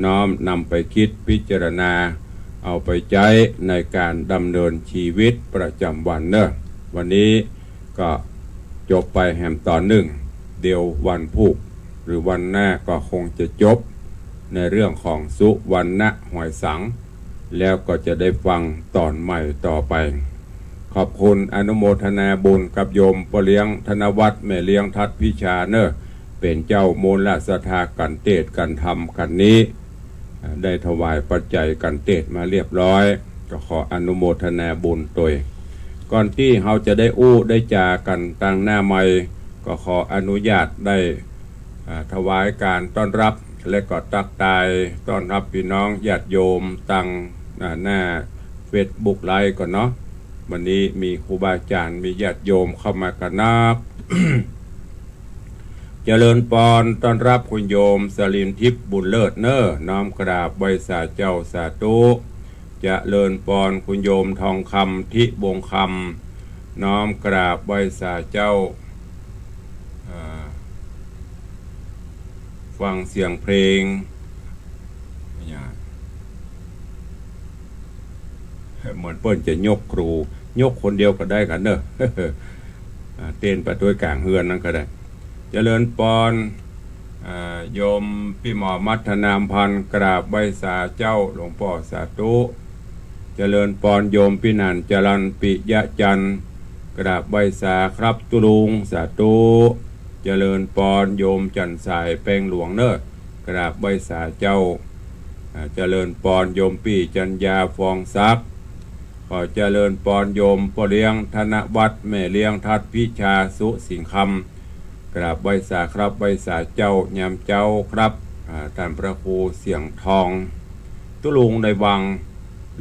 น้อมนำไปคิดพิจารณา เอาไปใจ๊ในก๋านดำเนินชีวิตประจ๋ำวันเน่อ วันนี้ ก็จบไปแหมต๋อนนึ่ง เดี๋ยววันพูก หรือวันหน้าก็คงจะจบในเรื่องของสุวรรณหอยสัง แล้วก็จะได้ฟังต๋อนใหม่ต่อไป ขอบคุณอนุโมทนาบุญกับโยมป้อเลี้ยงธนวัฒน์ แม่เลี้ยงทัดพิชาเน่อ เป๋นเจ้ามูลศรัทธากัณฑ์เตสน์กัณฑ์ธรรมกั๋นนี้ ได้ถวายปัจจัยกัณฑ์เตสน์มาเรียบร้อย ก็ขออนุโมทนาบุญตวย ก่อนตี้เฮาจะได้อู้ได้จ๋ากั๋นตางหน้าใหม่ ก็ขออนุญาตได้ อ่า ถวายก๋านต้อนรับ และก็ตั๊กตายต้อนรับปี้น้องญาติโยมตาง อ่า หน้าเฟซบุ๊กไลฟ์ก่อนเนาะ วันนี้มีครูบาอาจ๋ารย์ มีญาติโยมเข้ามากั๋นนัก เจริญปอน ต้อนรับคุณโยมสลินทิพย์บุญเลิศเน่อ น้อมกราบไหว้สาเจ้าสาธุ เจริญปอน คุณโยมทองคำ ทิวงศ์คำ น้อมกราบไหว้สาเจ้า อ่า ฟังเสียงเพลง เหมือนเปิ้นจะยกครู ยกคนเดียวก็ได้กั๋นเน่อ อ่า เต้นไปตวยก๋างเฮือนนั้นก็ได้ เจริญปอน อ่า โยมปี้หมอมัทนามพันธ์ กราบไหว้สาเจ้าหลวงป้อสาธุ เจริญปอน โยมปี้หนั่นจรัญปิยะจันทร์ กราบไหว้สาครับตุ๊ลุง สาธุ เจริญปอน โยมจันทร์สายแปงหลวงเน่อ กราบไหว้สาเจ้า อ่า เจริญปอนโยมปี้จัญญา ฟองทรัพย์ ขอเจริญปอนโยมป้อเลี้ยงธนวัฒน์ แม่เลี้ยงทัดพิชา สุสิงห์คำ กราบไหว้สาครับ ไหว้สาเจ้ายามเจ๊าครับ อ่า ต้านพระครูเสียงทอง ตุ๊ลุงในวัง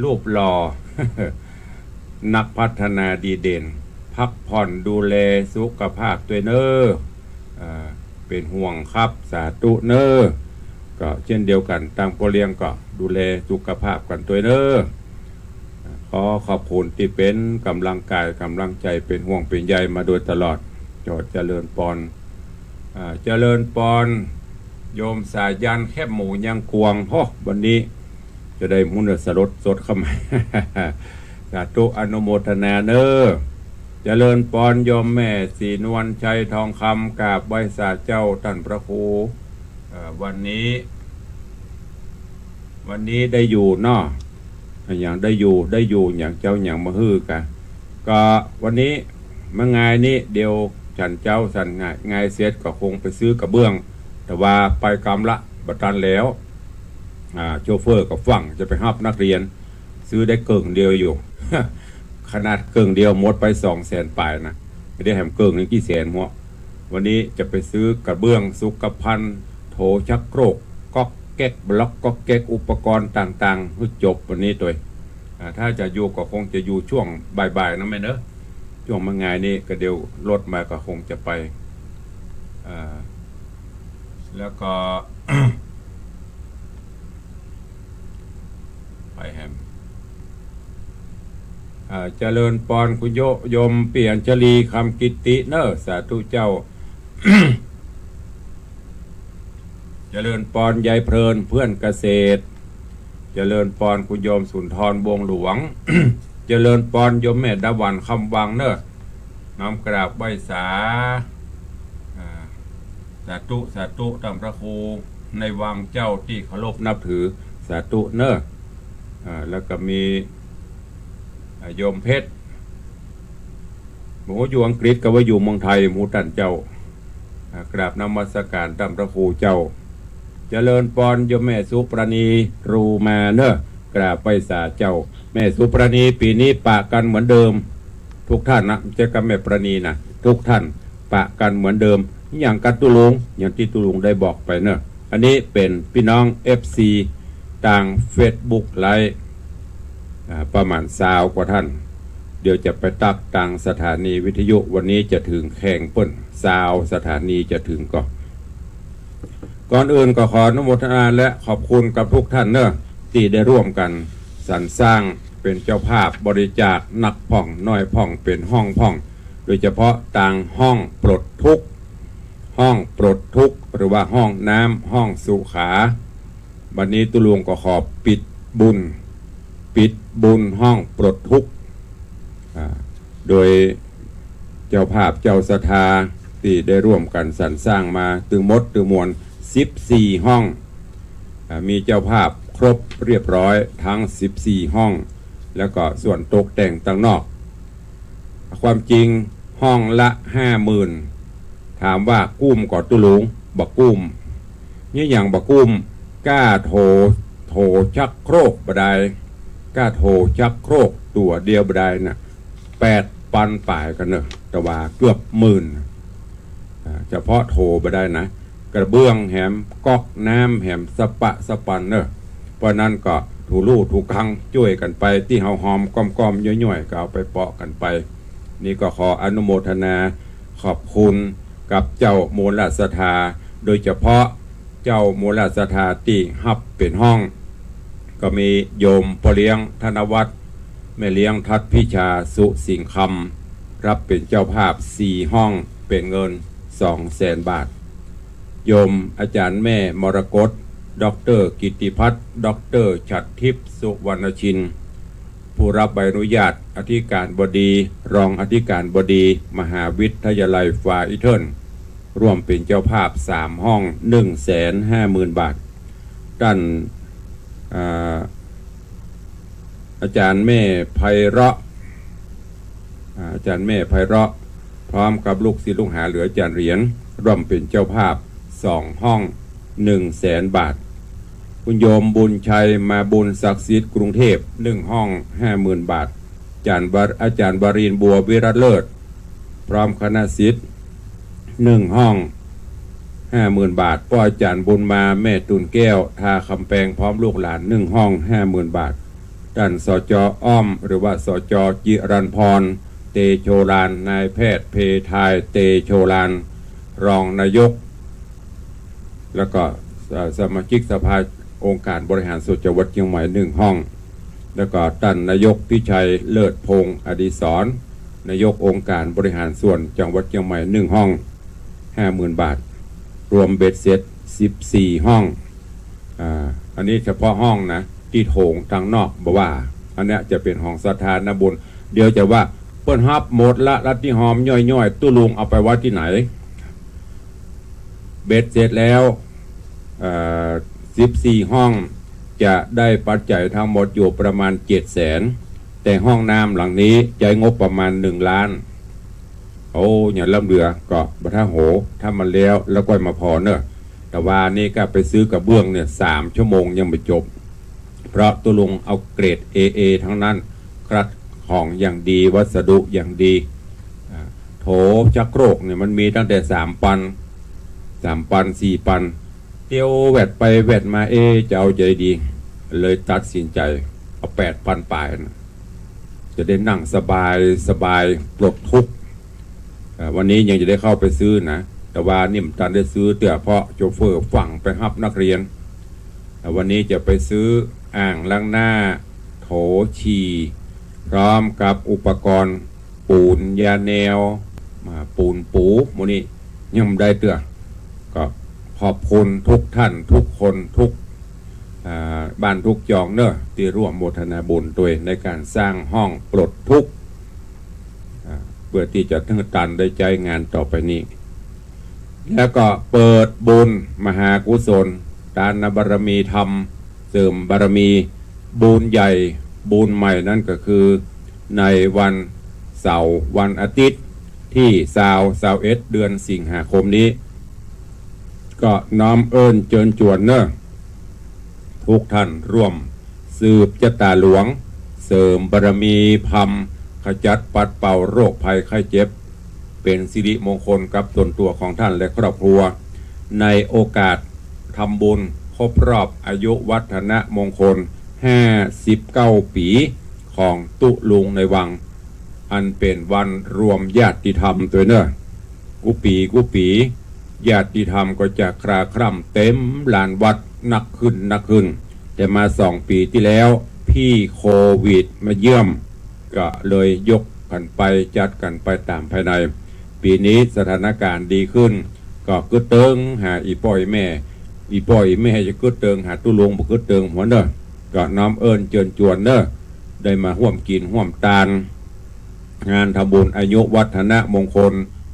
รูปหล่อ นักพัฒนาดีเด่น พักผ่อนดูแลสุขภาพตวยเน้อ อ่า เป๋นห่วงครับ สาธุเน้อ ก็เจ้นเดียวกั๋น ตางป้อเลี้ยงก็ดูแลสุขภาพกั๋นตวยเน้อ ขอขอบคุณตี้เป๋นก๋ำลังกายก๋ำลังใจ๋ เป๋นห่วงเป๋นใยมาโดยตลอด ขอเจริญปอน อ่า เจริญปอน โยมสายัณ แคบหมูยังกวาง โฮ วันนี้จะได้ฮู้เนื้อสลดสดเข้ามา สาธุอนุโมทนาเน้อ เจริญปอนโยมแม่ศรีนวลชัยทองคำ กราบไหว้สาเจ้าต้านพระครู เอ่อ วันนี้ วันนี้ได้อยู่เนาะ อะหยังได้อยู่ ได้อยู่หยัง เจ๊าหยังมาหื้อกะ ก็วันนี้มางายนี้ เดี๋ยวฉันเจ๊าฉันงาย งายเสร็จก็คงไปซื้อกระเบื้อง แต่ว่าไปกำละบ่ตันแล้ว อ่า โชเฟอร์ก็ฟั่งจะไปฮับนักเรียน ซื้อได้เกิ่งเดียวอยู่ ขนาดเกิ่งเดียวหมดไปสองแสนปลายนะ เดี๋ยวแหมเกิ่งหนึ่งกี่แสนหัว วันนี้จะไปซื้อกระเบื้องสุขภัณฑ์ โถชักโครก ก๊อกแก๊ก บล็อกก๊อกแก๊ก อุปกรณ์ต่างๆ หื้อจบวันนี้ตวย อ่า ถ้าจะอยู่ก็คงจะอยู่ช่วงบ่ายๆ นะแม่เนอะ ช่วงมางายนี้ก็เดี๋ยวรถมาก็คงจะไป อ่า แล้วก็ ไปแหม อ่า เจริญปอนคุณโย โยมเปี่ยมชลีคำกิตติเนอะ สาธุเจ้า เจริญปอนยายเพลินเพื่อนเกษตร เจริญปอนคุณโยมสุนทรวงศ์หลวง เจริญปอนโยมแม่ดาหวันคำวังเนอะ น้อมกราบไหว้สา อ่า สาธุ สาธุ ต้านพระครูในวังเจ้าตี้เคารพนับถือ สาธุเนอะ อ่า แล้วก็มี อ่า โยมเพชร บ่ฮู้อยู่อังกฤษกาว่าอยู่เมืองไทย บ่ฮู้ต้านเจ้า อ่า กราบนมัสการต้านพระครูเจ้า เจริญปอนโยมแม่สุปราณี รูมาเนอะ กราบไหว้สาเจ้า แม่สุปราณี ปี๋นี้ปะกั๋นเหมือนเดิม ทุกท่านนะ บ่ใจ้กับแม่ปราณีนะ ทุกท่านปะกั๋นเหมือนเดิม อย่างกับตุ๊ลุง อย่างตี้ตุ๊ลุงได้บอกไปเนอะ อันนี้เป๋นปี้น้องเอฟซี ตางเฟซบุ๊กไลฟ์ อ่า ประมาณซาวกว่าท่าน เดี๋ยวจะไปตักตางสถานีวิทยุ วันนี้จะเถิงแข่งเปิ้น ซาวสถานีจะเถิงก่อ ก่อนอื่นก็ขออนุโมทนาและขอบคุณกับทุกท่านเนอะ ตี้ได้ร่วมกั๋นสรรสร้าง เป๋นเจ้าภาพบริจาค นักพ่องน้อยพ่อง เป๋นห้องพ่อง โดยเฉพาะตางห้องปลดทุกข์ ห้องปลดทุกข์ หรือว่าห้องน้ำ ห้องสุขา บัดนี้ตุ๊ลุงก็ขอปิดบุญ ปิดบุญห้องปลดทุกข์ อ่า โดยเจ้าภาพเจ้าศรัทธาตี้ได้ร่วมกั๋นสรรสร้างมาตึงหมดตึงมวลสิบสี่ห้อง อ่า มีเจ้าภาพครบเรียบร้อยทั้งสิบสี่ห้อง แล้วก็ส่วนตกแต่งตางนอก ความจริงห้องละห้าหมื่น ถามว่ากุ้มก่อตุ๊ลุง บ่กุ้ม นี่อย่างบ่กุ้ม ก้าโถ โถชักโครกบ่ได้ ก้าโถชักโครกตั๋วเดียวบ่ได้น่ะ แปดปันป๋ายกั๋นเนอะ แต่ว่าเกือบหมื่น อ่า เฉพาะโถบ่ได้นะ กระเบื้องแหม ก๊อกน้ำแหม สะปะสะปันเนอะ เพราะนั้นก็ถูลู่ถูกังจ้วยกั๋นไป ตี้เฮาหอมก้อมๆ ย่อยๆ ก็เอาไปเปาะกั๋นไป นี่ก็ขออนุโมทนาขอบคุณกับเจ้ามูลศรัทธา โดยเฉพาะเจ้ามูลศรัทธาตี้ฮับเป๋นห้อง ก็มีโยมป้อเลี้ยงธนวัฒน์ แม่เลี้ยงทัดพิชา สุสิงห์คำ ฮับเป๋นเจ้าภาพสี่ห้อง เป๋นเงินสองแสนบาท โยมอาจ๋ารย์แม่มรกต ด็อกเตอร์กิตติพัฒน์ ด็อกเตอร์ฉัตรทิพย์ สุวรรณชิน ผู้ฮับใบอนุญาตอธิการบดี รองอธิการบดี มหาวิทยาลัยฟาอิเทิล ร่วมเป๋นเจ้าภาพสามห้อง หนึ่งแสนห้าหมื่นบาท ต้าน อ่า อาจ๋ารย์แม่ไพเราะห์ อ่า อาจ๋ารย์แม่ไพเราะห์ พร้อมกับลูกศิษย์ลูกหาเหลืออาจ๋ารย์เหรียญ ร่วมเป๋นเจ้าภาพสองห้อง หนึ่งแสนบาท คุณโยมบุญชัยมาบุญศักดิ์สิทธิ์กรุงเทพฯ หนึ่งห้องห้าหมื่นบาท อาจารย์วร- อาจารย์วรินทร์บัววิรัตน์เลิศ พร้อมคณะศิษย์ หนึ่งห้องห้าหมื่นบาท ป้ออาจารย์บุญมา แม่ตุ่นแก้ว ทาคำแปง พร้อมลูกหลาน หนึ่งห้องห้าหมื่นบาท ต้าน สจ.อ้อม หรือว่า สจ.จิรันพร เตโชลาน นายแพทย์เพทาย เตโชลาน รองนายก แล้วก็ เอ่อ สมาชิกสภาองค์การบริหารส่วนจังหวัดเชียงใหม่ หนึ่งห้อง แล้วก็ต้านนายกพิชัย เลิศพงษ์อดิศร นายกองค์การบริหารส่วนจังหวัดเชียงใหม่ หนึ่งห้อง ห้าหมื่นบาท รวมเบ็ดเสร็จ สิบสี่ห้อง อ่า อันนี้เฉพาะห้องนะ ตี้โถงตางนอกบ่ว่า อันเนี้ยจะเป๋นห้องสาธารณบุญ เดี๋ยวจะว่า เปิ้นฮับหมดละ ละตี้หอมย่อยๆ ตุ๊ลุงเอาไปไว้ตี้ไหน เบ็ดเสร็จแล้ว เอ่อ สิบสี่ห้อง จะได้ปัจจัยทั้งหมดอยู่ประมาณ เจ็ดแสน แต่ห้องน้ำหลังนี้ใจ๊งบประมาณ หนึ่งล้าน โอ้ ยังล้ำเหลือ ก็บ่ถ้าโห ถ้ามันแล้ว แล้วก้อยมาผ่อเน่อ แต่ว่านี่ก็ไปซื้อกระเบื้องเนี่ย สามชั่วโมงยังบ่จบ เพราะตุ๊ลุงเอาเกรด เอเอ ทั้งนั้น คัดของอย่างดี วัสดุอย่างดี อ่า โถชักโครกเนี่ยมันมีตั้งแต่ สามปัน สามปัน สี่ปัน เตียวแวดไปแวดมา เอ๊ะ จะเอาใจ๋ดี เลยตัดสินใจ๋เอา แปดปันป๋ายนะ จะได้นั่งสบายสบาย ปลดทุกข์ อ่า วันนี้ยังจะได้เข้าไปซื้อนะ แต่ว่านี่บ่ตันได้ซื้อเตื้อ เพราะโชเฟอร์ฝากไปฮับนักเรียน อ่า วันนี้จะไปซื้ออ่างล้างหน้า โถฉี่ พร้อมกับอุปกรณ์ปูนยาแนว อ่า ปูนปู หมู่นี้ยังบ่ได้เตื้อ ก็ขอบคุณทุกท่านทุกคนทุก อ่า บ้านทุกจองเน่อ ตี้ร่วมโมทนาบุญตวยในก๋านสร้างห้องปลดทุกข์ อ่า เปื้อตี้จะหื้อตันได้ใจ๊งานต่อไปนี้ แล้วก็เปิดบุญมหากุศล ทานบารมีธรรม เสริมบารมี บุญใหญ่ บุญใหม่นั้นก็คือ ในวันเสาร์ วันอาทิตย์ ตี้ซาว ซาวเอ็ด เดือนสิงหาคมนี้ ก็น้อมเอิ้นเจิญจวนเน่อ ทุกท่านร่วมสืบจะต๋าหลวง เสริมบารมีธรรม ขจัดปัดเป่าโรคภัยไข้เจ็บ เป๋นสิริมงคลกับส่วนตั๋วของท่านและครอบครัว ในโอกาสทำบุญครบรอบอายุวัฒนมงคล ห้าสิบเก้าปี๋ ของตุ๊ลุงในวัง อันเป๋นวันรวมญาติธรรมตวยเน่อ กู้ปี๋กู้ปี๋ ญาติธรรมก็จะคลาคล่ำเต็มลานวัดนักขึ้นนักขึ้น แต่มาสองปี๋ตี้แล้ว พี้โควิดมาเยื้อม ก็เลยยกกั๋นไป จัดกั๋นไปต๋ามภายใน ปี๋นี้สถานก๋ารณ์ดีขึ้น ก็กึ๊ดเติงหาอี่ป้ออี่แม่ อี่ป้ออี่แม่จะกึ๊ดเติงหาตุ๊ลุง บ่กึ๊ดเติงหัวเน่อ ก็น้อมเอิ้นเจิญจวนเน่อ ได้มาฮ่วมกิ๋นฮ่วมตาน งานทำบุญอายุวัฒนมงคล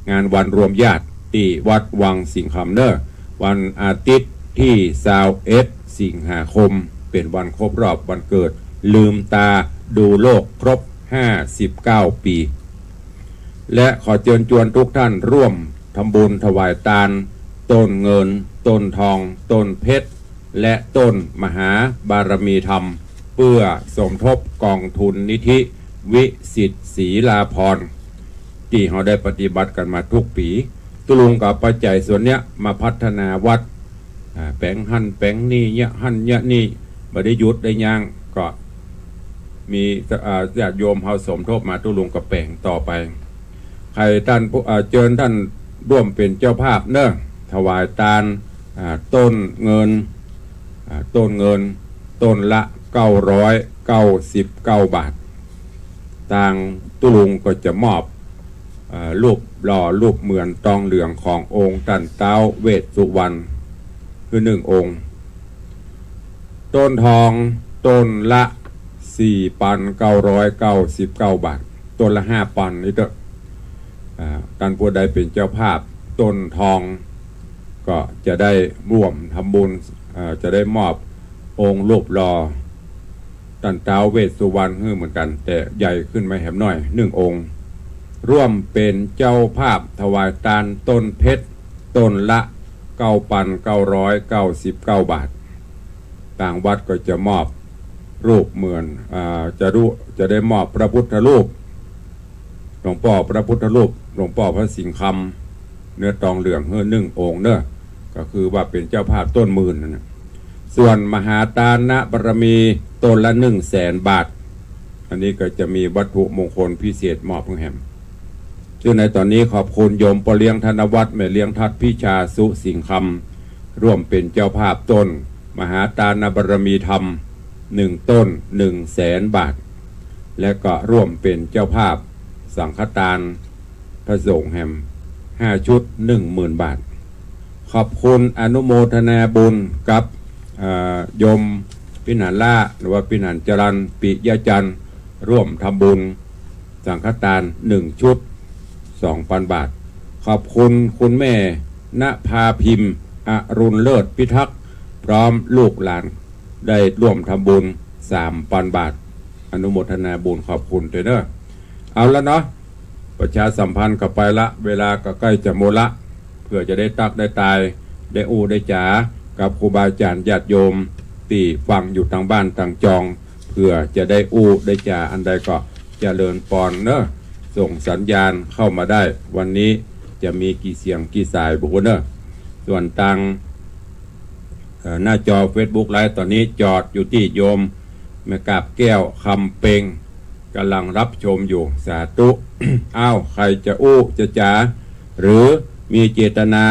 งานวันรวมญาติ ตี้วัดวังสิงห์คำเน่อ วันอาทิตย์ตี้ซาวเอ็ด สิงหาคม เป๋นวันครบรอบวันเกิด ลืมต๋าดูโลกครบห้าสิบเก้าปี๋ และขอเจิญจวนทุกท่านร่วมทำบุญถวายตาน ต้นเงิน ต้นทอง ต้นเพชร และต้นมหาบารมีธรรม เปื้อสมทบกองทุนนิธิวิสิทธิ์ศรีลาภรณ์ ตี้เฮาได้ปฏิบัติกั๋นมากู้ปี๋ ตุ๊ลุงก็เอาปัจจัยส่วนเนี้ยมาพัฒนาวัด อ่า แป๋งหั้นแป๋งนี่ เยียะหั้นเยียะนี่ บ่ได้หยุดได้ยั้ง ก็มี อ่า ญาติโยมเฮาสมทบมา ตุ๊ลุงก็แป๋งต่อไป ใค่ต้านผู้ อ่า เจิญต้านร่วมเป๋นเจ้าภาพเน่อ ถวายตาน อ่า ต้นเงิน อ่า ต้นเงิน ต้นละ เก้าร้อยเก้าสิบเก้าบาท ตางตุ๊ลุงก็จะมอบ เอ่อ รูปหล่อรูปเหมือนตองเหลืองขององค์ต้านต๊าวเวสสุวรรณ คือหนึ่งองค์ ต้นทองต้นละ สี่ปันเก้าร้อยเก้าสิบเก้าบาท ต้นละ ห้าปัน นี่เต๊อะ อ่า ต้านผู้ใดเป๋นเจ้าภาพต้นทอง ก็จะได้ร่วมทำบุญ เอ่อ จะได้มอบองค์รูปหล่อ ต้านต๊าวเวสสุวรรณหื้อเหมือนกั๋น แต่ใหญ่ขึ้นมาแหมหน่อย หนึ่งองค์ ร่วมเป๋นเจ้าภาพถวายตานต้นเพชร ต้นละ เก้าปันเก้าร้อยเก้าสิบเก้าบาท ตางวัดก็จะมอบรูปเหมือน อ่า จะรู้ จะได้มอบพระพุทธรูป หลวงป้อพระพุทธรูป หลวงป้อพระสิงห์คำ เนื้อตองเหลืองหื้อนึ่งองค์เน้อ ก็คือว่าเป๋นเจ้าภาพต้นหมื่นนั่นน่ะ ส่วนมหาตานบารมีต้นละหนึ่งแสนบาท อันนี้ก็จะมีวัตถุมงคลพิเศษมอบหื้อแหม ซึ่งในต๋อนนี้ขอบคุณโยมป้อเลี้ยงธนวัฒน์ แม่เลี้ยงทัดพิชาสุสิงห์คำ ร่วมเป๋นเจ้าภาพต้นมหาตานบารมีธรรมหนึ่งต้นหนึ่งแสนบาท และก็ร่วมเป๋นเจ้าภาพสังฆตานพระสงฆ์แหมห้าชุดหนึ่งหมื่นบาท ขอบคุณอนุโมทนาบุญกับ เอ่อ โยมปิณหาละหรือว่าปิณหาจรัญ ปิยะจันทร์ ร่วมทำบุญสังฆตานหนึ่งชุดสองปันบาท ขอบคุณคุณแม่ณภาพิมพ์ อรุณเลิศพิทักษ์ พร้อมลูกหลานได้ร่วมทำบุญสามปันบาท อนุโมทนาบุญขอบคุณด้วยเน้อ เอาละเนาะ ประชาสัมพันธ์ก็ไปละ เวลาก็ใก้จะหมดละ เพื่อจะได้ตั๊กได้ตาย ได้อู้ได้จ๋ากับครูบาอาจ๋ารย์ญาติโยมตี้ฟังอยู่ตางบ้านตางจอง เพื่อจะได้อู้ได้จ๋าอันใดก็เจริญปอนเน้อ ส่งสัญญาณเข้ามาได้ วันนี้จะมีกี่เสียงกี่สายบ่ฮู้เน้อ ส่วนตาง เอ่อ หน้าจอเฟซบุ๊กไลฟ์ต๋อนนี้จอดอยู่ตี้โยมแม่กาบแก้ว คำเปง ก่ำลังรับชมอยู่ สาธุ อ้าว ใผจะอู้จะจ๋า หรือมีเจตนา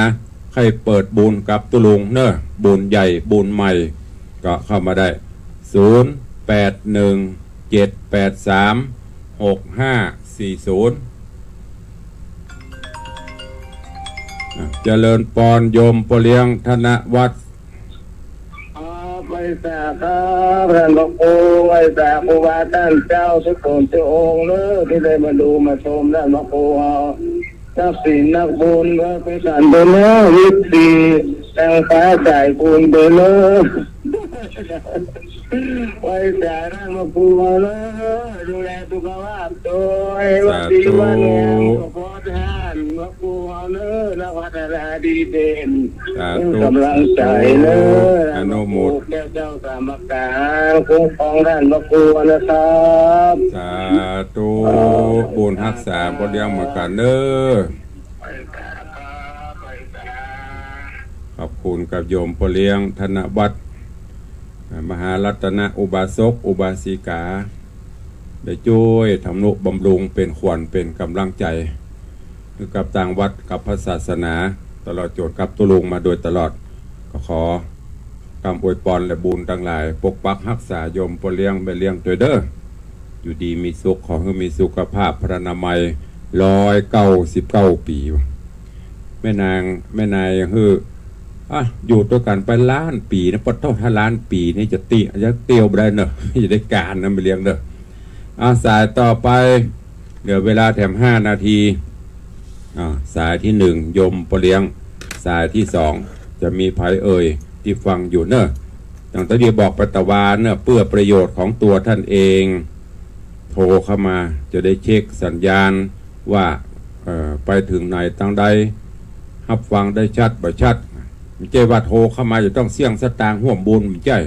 ใค่เปิดบุญกับตุ๊ลุงเน้อ บุญใหญ่บุญใหม่ ก็เข้ามาได้ ศูนย์แปดหนึ่งเจ็ดแปดสามหกห้าสี่ศูนย์ อ่ะ เจริญปอนโยมป้อเลี้ยงธนวัฒน์ ครับ ไหว้สาครับ ต้านพระครู ไหว้สาครูบาต้านเจ้าทุกองค์ทุกองค์เน้อ ตี้ได้มาดูมาชมต้านพระครูเฮา นักศีลนักบุญเน้อ ไปสันโดยเน้อ ยิบสี่ นางฟ้าสายบุญโดยเน้อ ไหว้สาต้านพระครูเฮาเน้อ ดูแลสุขภาพโต ให้วันดีวันงาม สาธุ ก็ขอต้านพระครูเฮาเน้อ นักพัฒนาดีเด่น สาธุ เป็นกำลังใจเน้อ อนุโมท แก้วเจ้าสามประการ คุ้มครองต้านพระครูนะครับ สาธุ บุญฮักษาป้อเลี้ยงเหมือนกั๋นเน้อ ขอบคุณกับโยมป้อเลี้ยงธนวัฒน์ มหารัตนอุบาสกอุบาสิกา ได้จ้วยทำนุบำรุงเป๋นขวัญเป๋นกำลังใจ๋ หื้อกับตางวัดกับพระศาสนา ตลอดจ๋นกับตุ๊ลุงมาโดยตลอด ก็ขอกำอวยปอนและบุญตังหลาย ปกปักฮักษาโยมป้อเลี้ยงแม่เลี้ยงตวยเน้อ อยู่ดีมีสุข ขอหื้อมีสุขภาพพรรณนามัย ร้อยเก้าสิบเก้าปี๋ แม่นาง แม่นายหื้อ อ่ะ อยู่ตวยกั๋นไปล้านปี๋นะ ปะโท้ ถ้าล้านปี๋นี่จะตี้ จะเตียวบ่ได้เนาะ จะได้ก๋านนะแม่เลี้ยงเนาะ อ่ะ สายต่อไป เหลือเวลาแถมห้านาที อ่ะ สายตี้หนึ่ง โยมป้อเลี้ยง สายตี้สอง จะมีใผเอ่ย ตี้ฟังอยู่เนาะ อย่างตี้บอกไปตะวาเนาะ เพื่อประโยชน์ของตัวต้านเอง โทรเข้ามา จะได้เช็คสัญญาณว่า เอ่อ ไปเถิงไหนตางใด ฮับฟังได้ชัดบ่ชัด บ่ใจ้ว่าโทรเข้ามาจะต้องเสี้ยงสตางค์ฮ่วมบุญ บ่ใจ้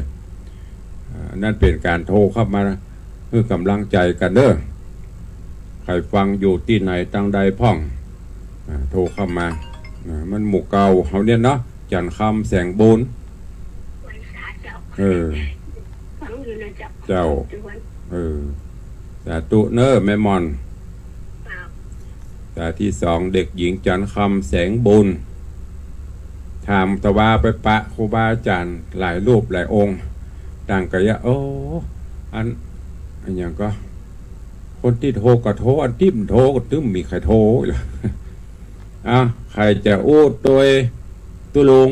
เอ่อ นั้นเป๋นก๋านโทรเข้ามาหื้อกำลังใจ๋กั๋นเน้อ ใผฟังอยู่ตี้ไหนตางใดพ่อง อ่า โทรเข้ามา อ่า มันหมู่เก่าเฮาเนี่ยเนาะ จันทร์คำแสงบุญ เออ ฟังอยู่นะเจ้า เจ้า เออ สาธุเน้อแม่หม่อน ครับ สายตี้สอง เด็กหญิงจันทร์คำแสงบุญ ถามตะวาไปปะครูบาอาจ๋ารย์หลายรูปหลายองค์ ต่างก็ว่า โอ้ อัน อันหยังก็ คนตี้โทรก็โทร อันตี้บ่โทรก็ตึงบ่มีใผโทรเลย อ่ะ ใผจะอู้ตวยตุ๊ลุง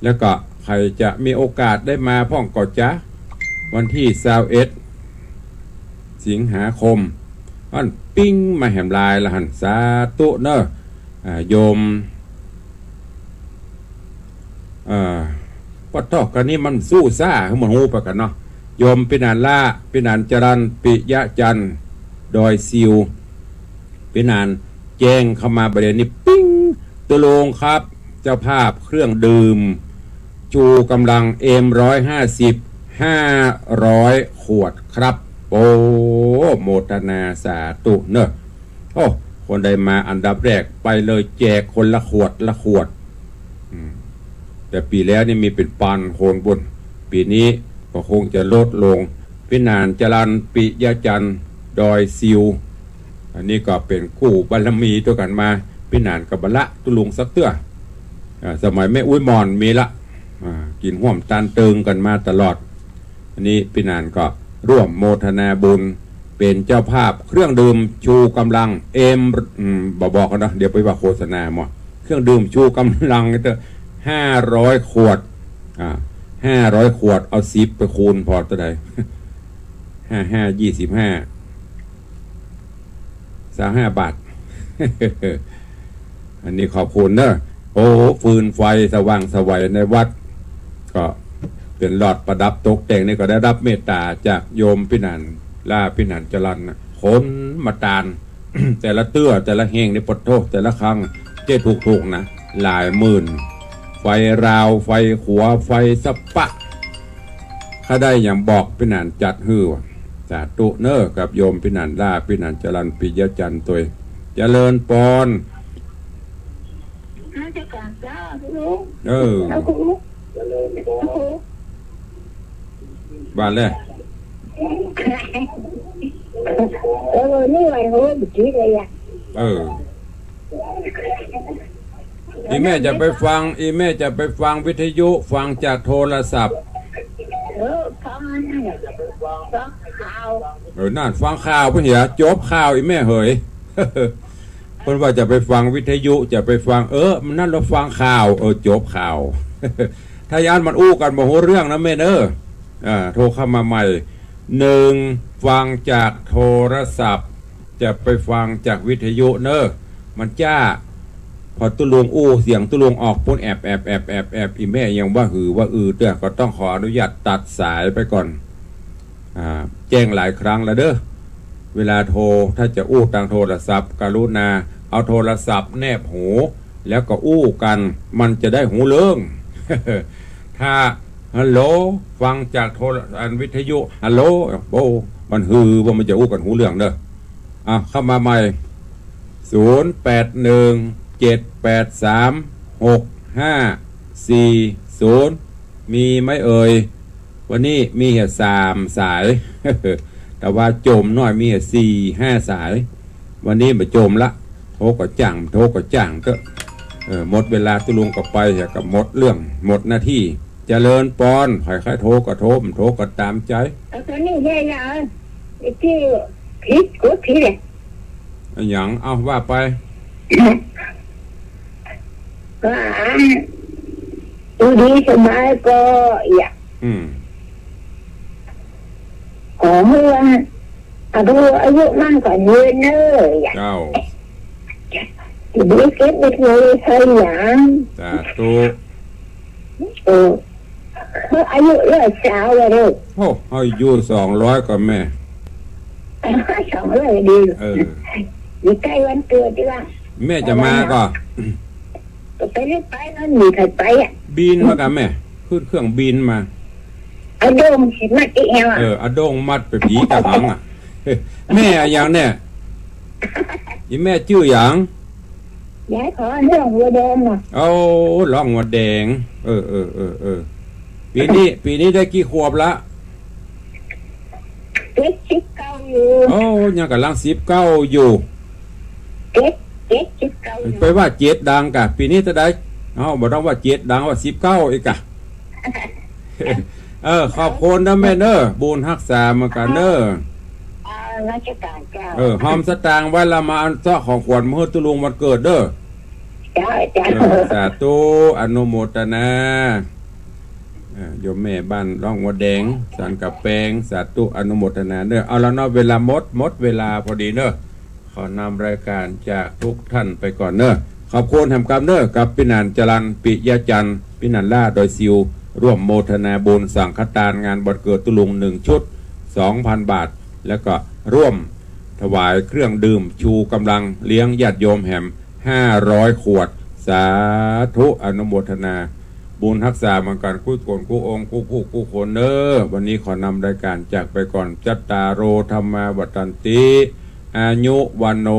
แล้วก็ใผจะมีโอกาสได้มาพ่องก็จะ วันตี้ซาวเอ็ด สิงหาคม อันปิ๊งมาแหมลายละหั้น สาธุเน้อ อ่า โยม เอ่อ ปะโท้ กะนี้มันสู้ซ่า หื้อมันฮู้ไปกั๋นเนาะ โยมปิณาละ ปิณาจรัญ ปิยะจันทร์ ดอยซิว ปิณาแจ้งเข้ามาบ่าเดี่ยวนี้ปิ๊ง ตุ๊ลุงครับ เจ้าภาพเครื่องดื่มชูกำลัง เอ็ม ร้อยห้าสิบ ห้าร้อยขวดครับ โอ้ โมทนาสาธุเนอะ โอ้ คนใดมาอันดับแรกไปเลย แจกคนละขวดละขวด อืม แต่ปี๋แล้วนี่มีเป๋นปันคนปู๊น ปี๋นี้ก็คงจะลดลง ปี้หนานจรัญ ปิยะจันทร์ ดอยซิว อันนี้ก็เป๋นกู้บารมีตวยกั๋นมา ปี้หนานก็บ่ละตุ๊ลุงสักเตื้อ อ่า สมัยแม่อุ๊ยหม่อนมีละ อ่า กิ๋นฮ่วมตานเติงกั๋นมาตลอด อันนี้ปี้หนานก็ร่วมโมทนาบุญ เป๋นเจ้าภาพเครื่องดื่มชูกำลัง เอ็ม อืม บ่บอกกั๋นเนาะ เดี๋ยวไปว่าโฆษณาหมด เครื่องดื่มชูกำลังเต๊อะ ห้าร้อยขวด อ่า ห้าร้อยขวด เอาสิบไปคูณผ่อเต้าใด ห้าห้ายี่สิบห้า ซาวห้าบาท อันนี้ขอบคุณเนอะ โอ้ ฟืนไฟสว่างไสวในวัด ก็เป๋นหลอดประดับตกแต่งนี่ก็ได้รับเมตต๋าจากโยมปี้หนาน ล้าปี้หนานจรัญนะ ขนมาตาน แต่ละเตื้อแต่ละแห่งนี่ปะโธ่ แต่ละครั้ง เจ๊ถูกๆ นะ หลายหมื่น ไฟราว ไฟขัว ไฟสะปะ ข้าได้อย่างบอกปี้หนานจัดหื้อว่ะ สาธุเนอะ กับโยมปี้หนานล้า ปี้หนานจรัญ ปิยะจันทร์ตวย เจริญปอน นมัสก๋านเจ้าลุง เออ เจ้าคุณ เจ้าคุณ ว่าเลย เออ นี่วันโหดจริงเลยอะ เออ อี่แม่จะไปฟัง อี่แม่จะไปฟังวิทยุ ฟังจากโทรศัพท์ เออ ฟัง ฟังข่าว เออ นั่น ฟังข่าวเปิ้นเหีย จบข่าว อี่แม่เหย เปิ้นว่าจะไปฟังวิทยุ จะไปฟัง เออ มันนั่น เฮาฟังข่าว เออ จบข่าว ถ้าย้านมันอู้กั๋นบ่ฮู้เรื่องนะแม่เนอะ อ่า โทรเข้ามาใหม่ หนึ่ง ฟังจากโทรศัพท์ จะไปฟังจากวิทยุเนอะ มันจ้า ผ่อตุ๊ลุงอู้เสียงตุ๊ลุงออกปู๊น แอบ แอบ อี่แม่ยังว่าหือว่าอือเตื้อ ก็ต้องขออนุญาตตัดสายไปก่อน อ่า แจ้งหลายครั้งแล้วเด้อ เวลาโทร ถ้าจะอู้ตางโทรศัพท์ กรุณาเอาโทรศัพท์แนบหู แล้วก็อู้กั๋น มันจะได้ฮู้เรื่อง ถ้า ฮัลโหล ฟังจากโทร อันวิทยุ ฮัลโหล โอ้ มันหือว่ามันจะอู้กั๋นฮู้เรื่องเด้อ อ่ะ เข้ามาใหม่ ศูนย์แปดหนึ่งเจ็ดแปดสามหกห้าสี่ศูนย์ มีไหมเอ่ย วันนี้มีเหียสามสาย แต่ว่าโจมหน้อยมีเหียสี่ห้าสาย วันนี้บ่โจมละ โทรก็จ้าง โทรก็จ้างเต๊อะ เออ หมดเวลาตุ๊ลุงก็ไปเหีย ก็หมดเรื่อง หมดหน้าตี้ เจริญปอน ใผใค่โทรก็โทร บ่โทรก็ต๋ามใจ๋ เอาโตนี้ได้ละ ไอ้ตี้ผิด กดผิดเลย อะหยัง เอ้า ว่าไป ก็อัน อยู่ดีสบายก็อยาก อืม ขอหื้อว่า อายุ อายุมั่นขวัญยืนเน่อ อยาก เจ้า อยู่ดีเจ็บบ่ป่วยไข้หยัง สาธุ เออ เฮาอายุร้อยซาวแล้วเด้อ โอ้ อายุสองร้อยก่อแม่ สองร้อยดี เออ อยู่ใก้วันเกิดดีกว่า แม่จะมาก่อ ก็ไปหรือไป มันมีใผไปอะ บินมาก่อแม่ ขึ้นเครื่องบินมา เอาโด่งมัดตี้แอวอะ เออ เอาโด่งมัดไปผีกะหังอะ แม่อะหยังเนี่ย อี่แม่จื้อหยัง ยายขอร้องหัวแดงอะ โอ้ ร้องหัวแดง เออ เออ เออ เออ ปี๋นี้ ปี๋นี้ได้กี่ขวบละ เจ็ดสิบเก้าอยู่ โอ้ ยังก่ำลังสิบเก้าอยู่ เจ็ด เจ็ดสิบเก้าอยู่ ไปว่าเจ็ดดังก่ะ ปี๋นี้เต้าใด เอ้า บ่ต้องว่าเจ็ดดัง ว่าสิบเก้าอีกก่ะ เออ ขอบคุณนะแม่เน่อ บุญฮักษาเหมือนกั๋นเน่อ อ่า ราชการเจ้า เออ หอมสตางค์ไว้ละ มาอันเซาะของขวัญมาหื้อตุ๊ลุงวันเกิดเน่อ เจ้า เจ้า เออ สาธุ อนุโมทนา เออ โยมแม่บ้านร่องหัวแดง สันกะแปง สาธุ อนุโมทนาเน่อ เอาละเนาะ เวลาหมด หมดเวลาพอดีเน่อ ขอนำรายการจากทุกท่านไปก่อนเน่อ ขอบคุณแหมกำเน่อ กับปี้หนานจรัญ ปิยะจันทร์ ปี้หนานล้า ดอยซิว ร่วมโมทนาบุญสังฆทานงานวันเกิดตุ๊ลุงหนึ่งชุด สองพันบาท แล้วก็ร่วมถวายเครื่องดื่มชูกำลังเลี้ยงญาติโยมแหมห้าร้อยขวด สาธุ อนุโมทนาบุญฮักษาเหมือนกั๋นกู้คนกู้องค์กู้ผู้กู้คนเน้อ วันนี้ขอนำรายการจากไปก่อน จัตตาโร ธัมมา วัฑฒันติ อายุ วัณโณ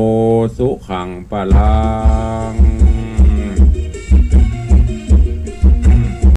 สุขัง พลัง